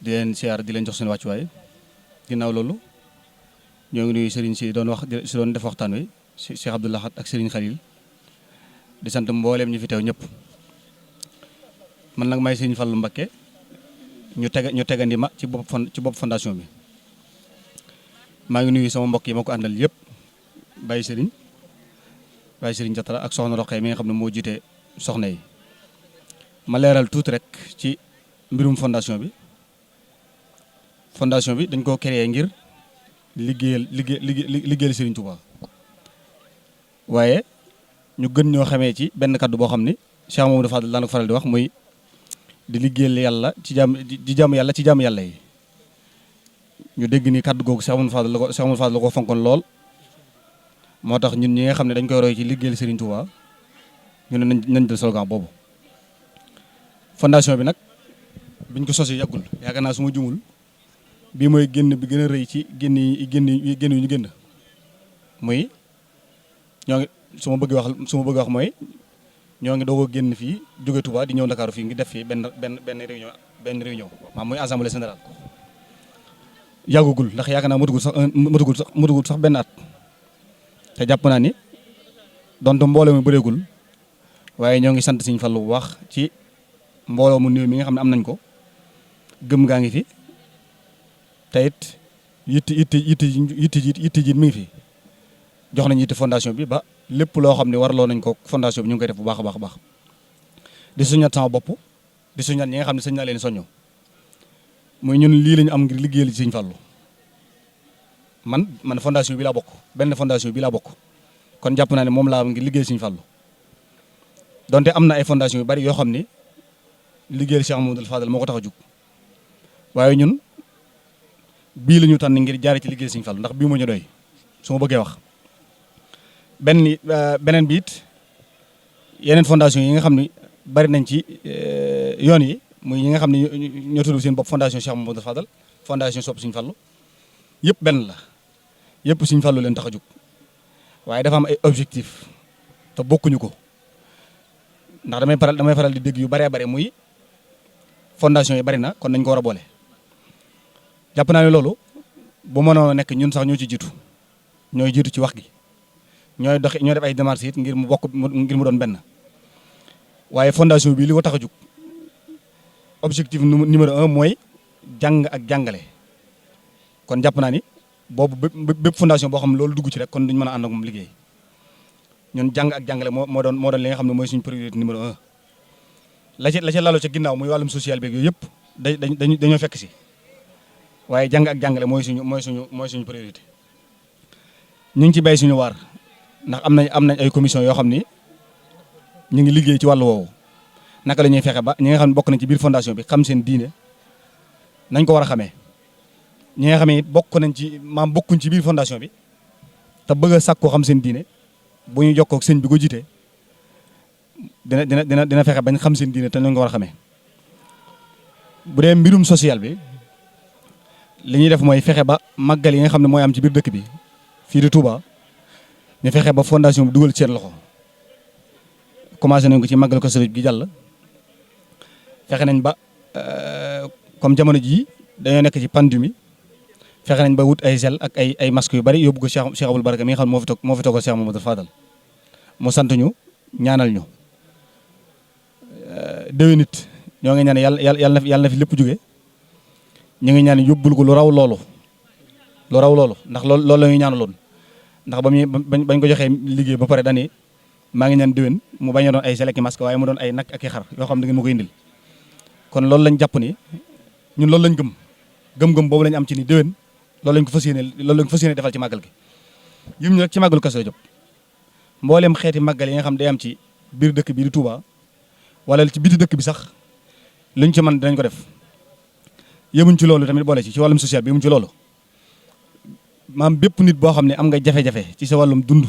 di leen siyaar di leen jox seen wàccuwaay ginnaaw loolu ñoo ngi nuyu Serigne si doon def waxtaan wi Cheikh Abdou Lahad ak Serigne Khalil di sant mbooleem ñi fi teew ñëpp man nag may Serigne Fallou Mbacké ñu tegandi ma ci bopp fondation bi maa ngi nuyu sama mbokk yi ma ko àndal yëpp Baye Serigne Jatara ak soxna Roqee mi nga xam ne moo jiite soxna yi ma leeral tuuti rek ci mbirum fondation bi dañ koo créé ngir liggéeyal Serigne Touba waaye ñu gën ñoo xamee ci benn kaddu boo xam ni Cheikh Mamadou Fadal daan ko faral di wax muy di liggéeyal yàlla ci jaamu yàlla yi ñu dégg ni kaddu googu Cheikh Mamadou Fadal la ko fonkoon lool moo tax ñun ñi nga xam ne dañ koy roy ci liggéeyal Serigne Touba ñu ne nañ jël slogan boobu fondation bi nag biñ ko sosee yàggul yaakaar naa su ma jumul bii mooy génn bi gën a rëy ci génn yu ñu génn muy ñoo ngi su ma bëgg wax mooy ñoo ngi doog a génn fii jóge Touba di ñëw Ndakaaru fii ngi def fii benn réunion maam muy assemblée générale yàggugul ndax yaakaar naa matugul sax benn at te jàpp naa ni donte mbooloo mi bëreegul waaye ñoo ngi sant Sëriñ Fallu bu baax ci mbooloo mu néew mi nga xam ne am nañ ko gëm gaa ngi fi te it yitti jiit mi ngi fi jox nañ yitte fondation bi ba lépp loo xam ne warloo nañ ko fondation bi ñu ngi koy def bu baax a baax di soññat sama bopp di soññat ñi nga xam ne sëñ naa leen soññoo muy ñun lii lañu am ngir liggéeyal ci Sëñ Fallu man fondation bi laa bokk benn fondation bi laa bokk kon jàpp naa ne moom laa am ngir liggéeyal Sëñ Fallu donte am na ay fondation yu bari yoo xam ni liggéeyal Cheikh Mamadou Fadal moo ko tax a jug waaye ñun bii la ñu tànn ngir jaare ci liggéeyal Sëñ Fallu ndax bii moo ñu doy su ma bëggee wax beneen bi it yeneen fondation yi nga xam ne bari nañ ci yoon yi muy ñi nga xam ne ñoo tudd seen bopp fondation Cheikh Mamadou Fadal fondation Sopp Sëñ Fallu yëpp benn la yëpp Sëñ Fallu leen tax a jug waaye dafa am ay objectif te bokkuñu ko ndax damay faral di dégg yu baree bare muy fondation yi bari na kon nañ ko war a boole jàpp naa ne loolu bu mënoon a nekk ñun sax ñoo ci jiitu ñooy jiitu ci wax gi ñooy def ay démarches it ngir mu doon benn waaye fondation bi li ko tax a jug objectif numéro 1 mooy jàng ak jàngale kon jàpp naa ni boobu bépp fondation boo xam ne loolu dugg ci rek kon duñ mën a ànd ak moom liggéey ñun jàng ak jàngale moo doon li nga xam ne mooy suñu priorité numéro 1 la ca laloo ca ginnaaw muy wàllum social beeg yooyu yëpp dañoo fekk si waaye jàng ak jàngale mooy suñu priorité ñu ngi ci bay suñu waar ndax am nañ ay commission yoo xam ni ñu ngi liggéey ci wàllu woowu naka la ñuy fexe ba ñi nga xam ne bokk nañ ci biir fondation bi xam seen diine nañ ko war a xamee ñi nga xam ne bokkuñ ci biir fondation bi te bëgg a sàkkoo xam seen diine bu ñu jokkoo ak sëñ bi ko jiite dina fexe bañ xam seen diine te nañ ko war a xamee bu dee mbirum social bi li ñuy def mooy fexe ba màggal yi nga xam ne mooy am ci biir dëkk bi fii di Touba ñu fexe ba fondation bi dugal ci seen loxo commencé nañ ko ci màggal ko sëriñ gi jàll fexe nañ ba comme jamono jii dañoo nekk ci pandémie fexe nañ ba wut ay gel ak ay masques yu bari yóbbu ko Cheikh Abdoul Baraka mi nga xam ne moo fi toogal Cheikh Mamadou Fadal mu sant ñu ñaanal ñu déwén nit ñoo ngi ñaan yàlla na fi lépp jóge ñu ngi ñaan yóbbul ko lu raw loolu ndax loolu la ñuy ñaanaloon ndax bañ ko joxee liggéey ba pare dani maa ngi ñaan déwén mu bañ a doon ay gel ak masque waaye mu doon ay nag ak i xar yoo xam ne da ngeen ma koy indil kon loolu lañ jàpp ni ñun loolu lañ gëm boobu lañ am ci ni déwén loolu lañ ko fas yéene defal ci màggal gi yim ñu rek ci màggalu Kazu Rajab mboolem xeeti màggal yi nga xam day am ci biir dëkk bi di Touba wala ci biti dëkk bi sax luñ ci mën dinañ ko def yemuñ ci loolu tamit boole ci wàllum social bi yemuñ ci loolu maam bépp nit boo xam ne am nga jafe-jafe ci sa wàllum dund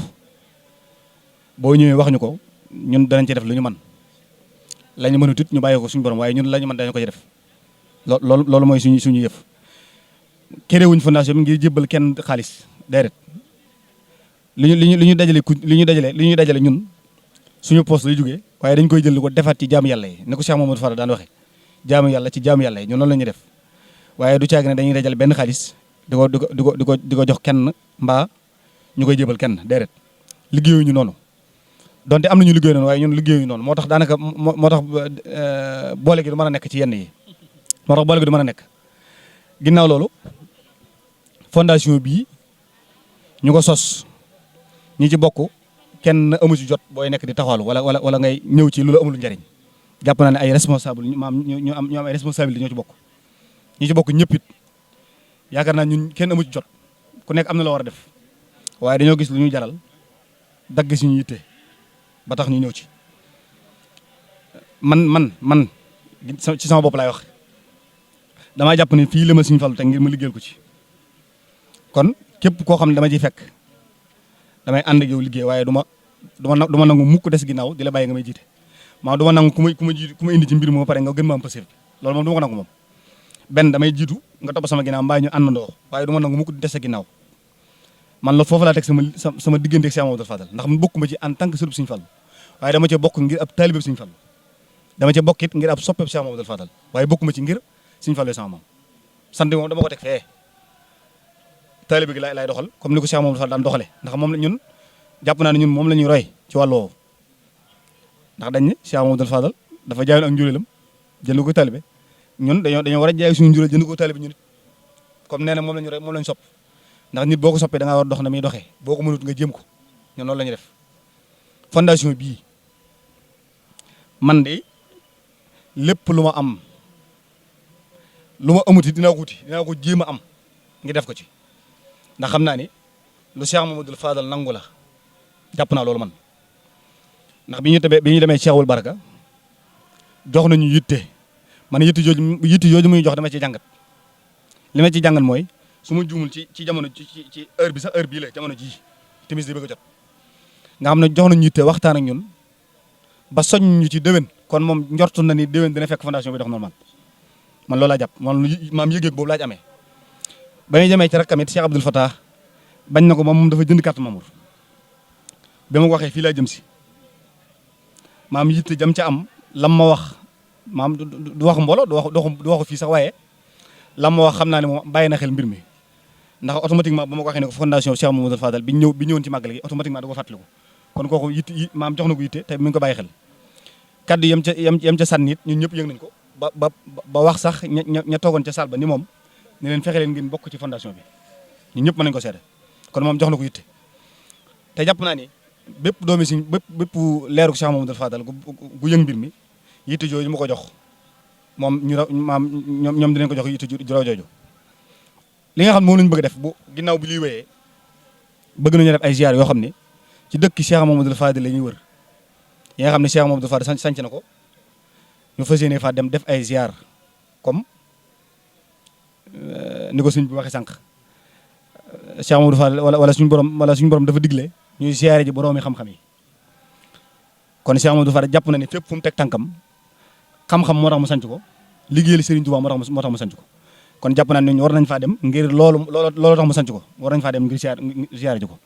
boo ñëwee wax ñu ko ñun danañ ci def lu ñu mën la ñu mënut it ñu bàyyi ko suñu borom waaye ñun la ñu mën dañu ko ci def loolu mooy suñu yëf kéréwuñ fondation bi ngir jébbal kenn xaalis déedéet li ñu dajale ñun suñu poste lay jógee waaye dañ koy jël ko defaat ci jaamu yàlla yi ne ko Cheikh Mamadou Fara daan waxe jaamu yàlla ci jaamu yàlla yi ñun loolu la ñuy def waaye du caag ne dañuy dajale benn xaalis di ko jox kenn mbaa ñu koy jébal kenn déedéet liggéeyuñu noonu donte am nañu liggéey noonu waaye ñun liggéeyuñu noonu moo tax daanaka moo tax boole gi du mën a nekk ci yenn yi moo tax boole gi du mën a nekk ginnaaw loolu fondation bii ñu ko sos ñi ci bokk kenn amu ci jot booy nekk di taxawal wala ngay ñëw ci lu la amul njariñ jàpp naa ne ay responsable ñu am ay responsabilité ñoo ci bokk ñi ci bokk ñëpp it yaakaar naa ñun kenn amu ci jot ku nekk am na la war a def waaye dañoo gis lu ñuy jaral dagg suñu yitte ba tax ñu ñëw ci man ci sama bopp laay wax damaa jàpp ne fii la ma Sëñ Fallu te ngir ma liggéeyal ko ci kon képp koo xam ne dama ciy fekk damay ànd ak yow liggéey waaye du ma nangu mukk des ginnaaw di la bàyyi nga may jiite maa du ma nangu ku ma indi ci mbir moo pare nga gën ma am passif loolu moom du ma ko nangu moom benn damay jiitu nga topp sama ginnaaw mbaa ñu àndandoo waaye du ma nangu mu ko des sa ginnaaw man loolu foofu laa teg sama diggante ak Cheikh Mamadou Fadal ndax man bokkuma ci en tant que sëriñ Sëriñ Fallu waaye dama cee bokk ngir ab taalibe Sëriñ Fallu dama cee bokk it ngir ab soppeeb Cheikh Mamadou Fadal waaye bokkuma ci ngir Sëriñ Fallu sama maam sant moom dama ko teg fee taalibe gi laay doxal comme ni ko Cheikh Mamadou Fadal daan doxale ndax moom la ñun jàpp naa ne ñun moom la ñuy roy ci wàll woowu ndax dañ ne Cheikh Mamadou Fadal dafa jaayoon ak njuréelam jënd ko taalibe ñun dañoo war a jaay suñu njuréel jënd ko taalibe ñun it comme nee na moom la ñu roy moom la ñu sopp ndax nit boo ko soppee da ngaa war dox na muy doxee boo ko mënut nga jéem ko ñun loolu la ñuy def fondation bii man de lépp lu ma am lu ma amuti dinaa ko jéem a am ngi def ko ci ndax xam naa ni lu Cheikh Mamadou Fadal nangu la jàpp naa loolu man ndax bi ñu demee Cheikhul Baraka jox nañu yitte man yitte jooju muy jox dama ci jàngat li ma ci jàngat mooy su ma juumul ci jamono ci heure bi sax heure bii la jamono jii timis di bëgg a jot nga xam ne jox nañu yitte waxtaan ak ñun ba soñ ñu ci déwén kon moom njortu na ni déwén dina fekk fondation bi dox normal man loolu laa jàpp man maam yëg-yëg boobu laa ci amee ba ñuy demee ci rakkam it Cheikh Abdoul Fattah bañ na ko moom dafa jënd carte Mamour ba ma ko waxee fii laa jëm si maam yitte jam ca am lam ma wax maam du wax mbooloo du waxu fii sax waaye lam ma wax xam naa ne moom bàyyi na xel mbir mi ndax automatiquement ba ma ko waxee ne ko fondation Cheikh Mamadou Fadal bi ñëwoon ci màggal gi automatiquement da ko fàttaliku kon kooku yitte maam jox na ko yitte te mi ngi ko bàyyi xel kaddu yam ca sànni it ñun ñëpp yëg nañ ko ba wax sax ña toogoon ca salle ba ni moom ne leen fexe leen ngeen bokk ci fondation bi ñun ñëpp mën nañu ko seede kon moom jox na ko yitte te jàpp naa ni bépp doomi si bépp leeru Cheikh Mamadou Fadal gu yëng mbir mi yitte jooju mu ko jox moom ñoom dinañ ko jox yitte ju raw jooju li nga xam moom lañu bëgg def bu ginnaaw bi liy wéyee bëgg nañu def ay ziar yoo xam ne ci dëkk Cheikh Mamadou Fadal la ñuy wër yi nga xam ne Cheikh Mamadou Fadal sanc na ko ñu fas yéene faa dem def ay ziar comme ni ko suñ bi waxee sànq Cheikh Mamadou Fadal wala suñu borom dafa digle ñuy ziare ji boroomi xam-xam yi kon Cheikh Mamadou Fadal jàpp na ne fépp fu mu teg tànkam xam-xam moo tax mu sanc ko liggéeyal Serigne Touba moo tax mu sanc ko kon jàpp naa ne ñu war nañ faa dem ngir loolu tax mu sanc ko war nañ faa dem ngir ziare ji ko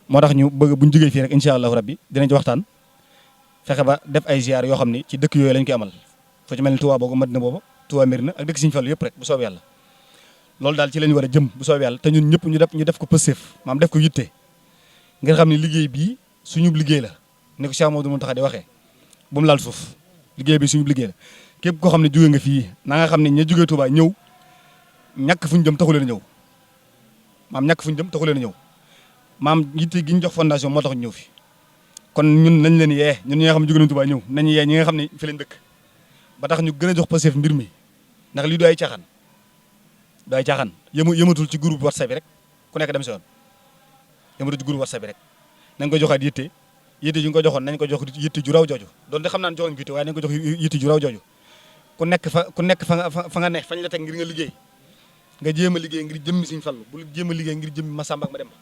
moo tax ñu bëgg buñ jógee fii rek incha allahu rabbi dinañ ci waxtaan fexe ba def ay ziar yoo xam ne ci dëkk yooyu lañ koy amal foo ci mel ni Touba boobu Madina boobu Touba Mérina ak dëkk Serigne Fallou yëpp rek bu soobee yàlla loolu daal ci lañ war a jëm bu soobee yàlla te ñun ñëpp ñu def ko pëstéef maam def ko yitte ngir xam ne liggéey bii suñu liggéey la ni ko Cheikh Mamadou Mountakha di waxee bu mu laal suuf liggéey bi suñu liggéey la képp koo xam ne jóge nga fii na nga xam ne ña jógee Touba ñëw ñàkk fu ñu jëm taxu leen a ñëw maam ñàkk fu ñu jëm taxu leen a ñëw maam yitte gi ñu jox fondation moo tax ñu ñëw fi kon ñun nañ leen yee ñun ñi nga xam ne jóge nañu Touba ñëw nañu yee ñi nga xam ne fi lañ dëkk ba tax ñu gën a jox pëstéef mbir mi ndax lii du ay caaxaan yëmatul ci groupe WhatsApp bi rek ku nekk dem si yoon yëmatul ci groupe WhatsApp bi rek nañ ko joxaat yitte ju ñu ko joxoon nañ ko jox yitte ju raw jooju doonte xam naa ne joxoon ko yitte waaye nañ ko jox yitte ju raw jooju ku nekk fa nga ne fañ la teg ngir nga liggéey nga jéem a liggéey ngir jëmmi Sëriñ Fallu bul jéem a liggéey ngir jëmmi Masamba ak ma dem ba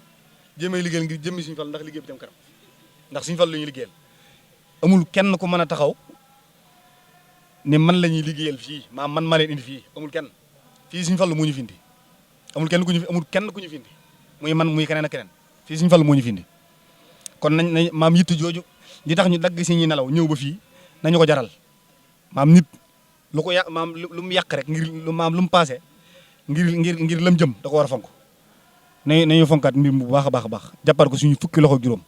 jéem a liggéey ngir jëmmi Sëriñ Fallu ndax liggéey bi dem kanam ndax Sëriñ Fallu la ñuy liggéeyal amul kenn ku mën a taxaw ne man la ñuy liggéeyal fii man maa leen indi fii amul kenn fii Sëriñ Fallu moo ñu fi indi amul kenn ku ñu fi indi muy man muy keneen ak keneen fii Sëriñ Fallu moo ñu fi indi kon nañ maam yitte jooju li tax ñu dagg si ñi nelaw ñëw ba fii nañu ko jaral maam nit lu ko yàq maam lu mu yàq rek ngir lu mu passé ngir lam jëm da ko war a fonk nañu fonkaat mbir mu bu baax a baax jàppal ko suñu fukki loxo juróom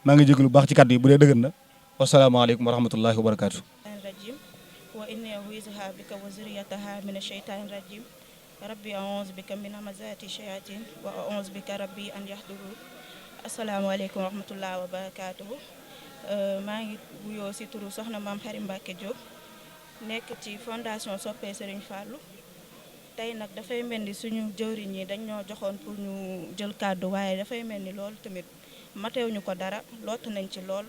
maa ngi jégalu bu baax ci kàddu yi bu dee dëgër na wasalaamaaleykum wa rahmatullahi wa barakaatu. rajim wa inni u'iizuha bika wa zurriyataha mina shaytaani rajim rabbi a'uuzu bika min hamazaati shayaatiin wa a'uuzu bika rabbi an yahduruun asalaamaaleykum wa rahmatullahi wa barakaatuhu maa ngi wuyoo si turu soxna maam Xari Mbacke Diop nekk ci fondation Soppe Serigne Fallou tey nag dafay mel ni suñu jëwriñ yi dañ ñoo joxoon pour ñu jël kàddu waaye dafay mel ni loolu tamit matewuñu ko dara lott nañ ci lool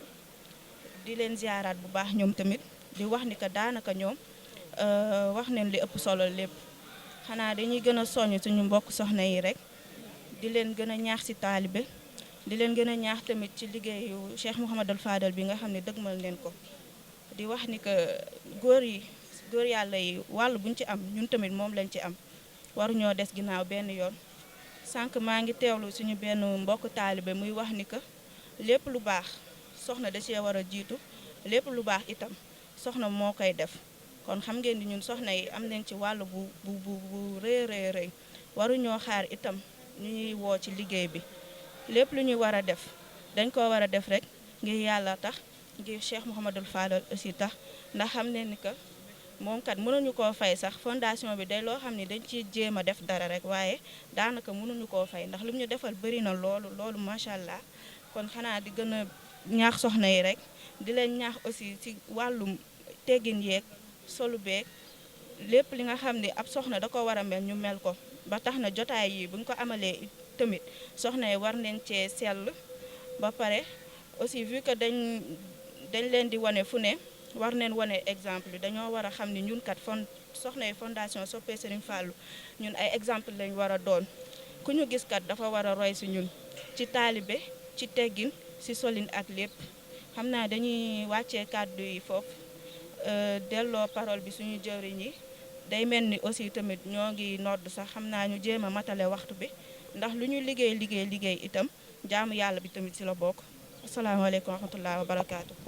di leen ziaraat bu baax ñoom tamit di wax ni que daanaka ñoom wax nañ li ëpp solo lépp xanaa dañuy gën a soññ suñu mbokk soxna yi rek di leen gën a ñaax si taalibe di leen gën a ñaax tamit ci liggéeyu Cheikh Mouhamadul Fadal bi nga xam ne dëgmal leen ko di wax ni que góor yi góor yàlla yi wàll buñ ci am ñun tamit moom lañ ci am waruñoo des ginnaaw benn yoon. sànq maa ngi teewlu suñu benn mbokk taalibe muy wax ni que lépp lu baax soxna da cee war a jiitu lépp lu baax itam soxna moo koy def kon xam ngeen ni ñun soxna yi am nañ ci wàll bu rëy waruñoo xaar itam ñu ñuy woo ci liggéey bi lépp lu ñuy war a def dañ ko war a def rek ngir yàlla tax ngir Cheikh Mouhamadul Fadal aussi tax ndax xam ne ni que moom kat mënuñu koo fay sax fondation bi day loo xam ne dañ ci jéem a def dara rek waaye daanaka mënuñu koo fay ndax lu ñu defal bëri na loolu macha allah kon xanaa di gën a ñaax soxna yi rek di leen ñaax aussi ci wàllum teggin yeeg solu beeg lépp li nga xam ne ab soxna da ko war a mel ñu mel ko ba tax na jotaay yi bu ñu ko amalee tamit soxna yi war nañ cee sell ba pare aussi vu que dañ leen di wane fu ne war neen wane exemple bi dañoo war a xam ni ñun kat soxna yi fondation Soppe Serigne Fallou ñun ay exemple lañ war a doon ku ñu gis kat dafa war a roy si ñun ci taalibe ci teggin si solin ak lépp xam naa dañuy wàccee kàddu yi foofu delloo parole bi suñu jëwriñ yi day mel ni aussi tamit ñoo ngi nodd sax xam naa ñu jéem a matale waxtu bi ndax lu ñu liggéey itam jaamu yàlla bi tamit si la bokk asalaamaaleykum wa rahmatulah wa barakaatu.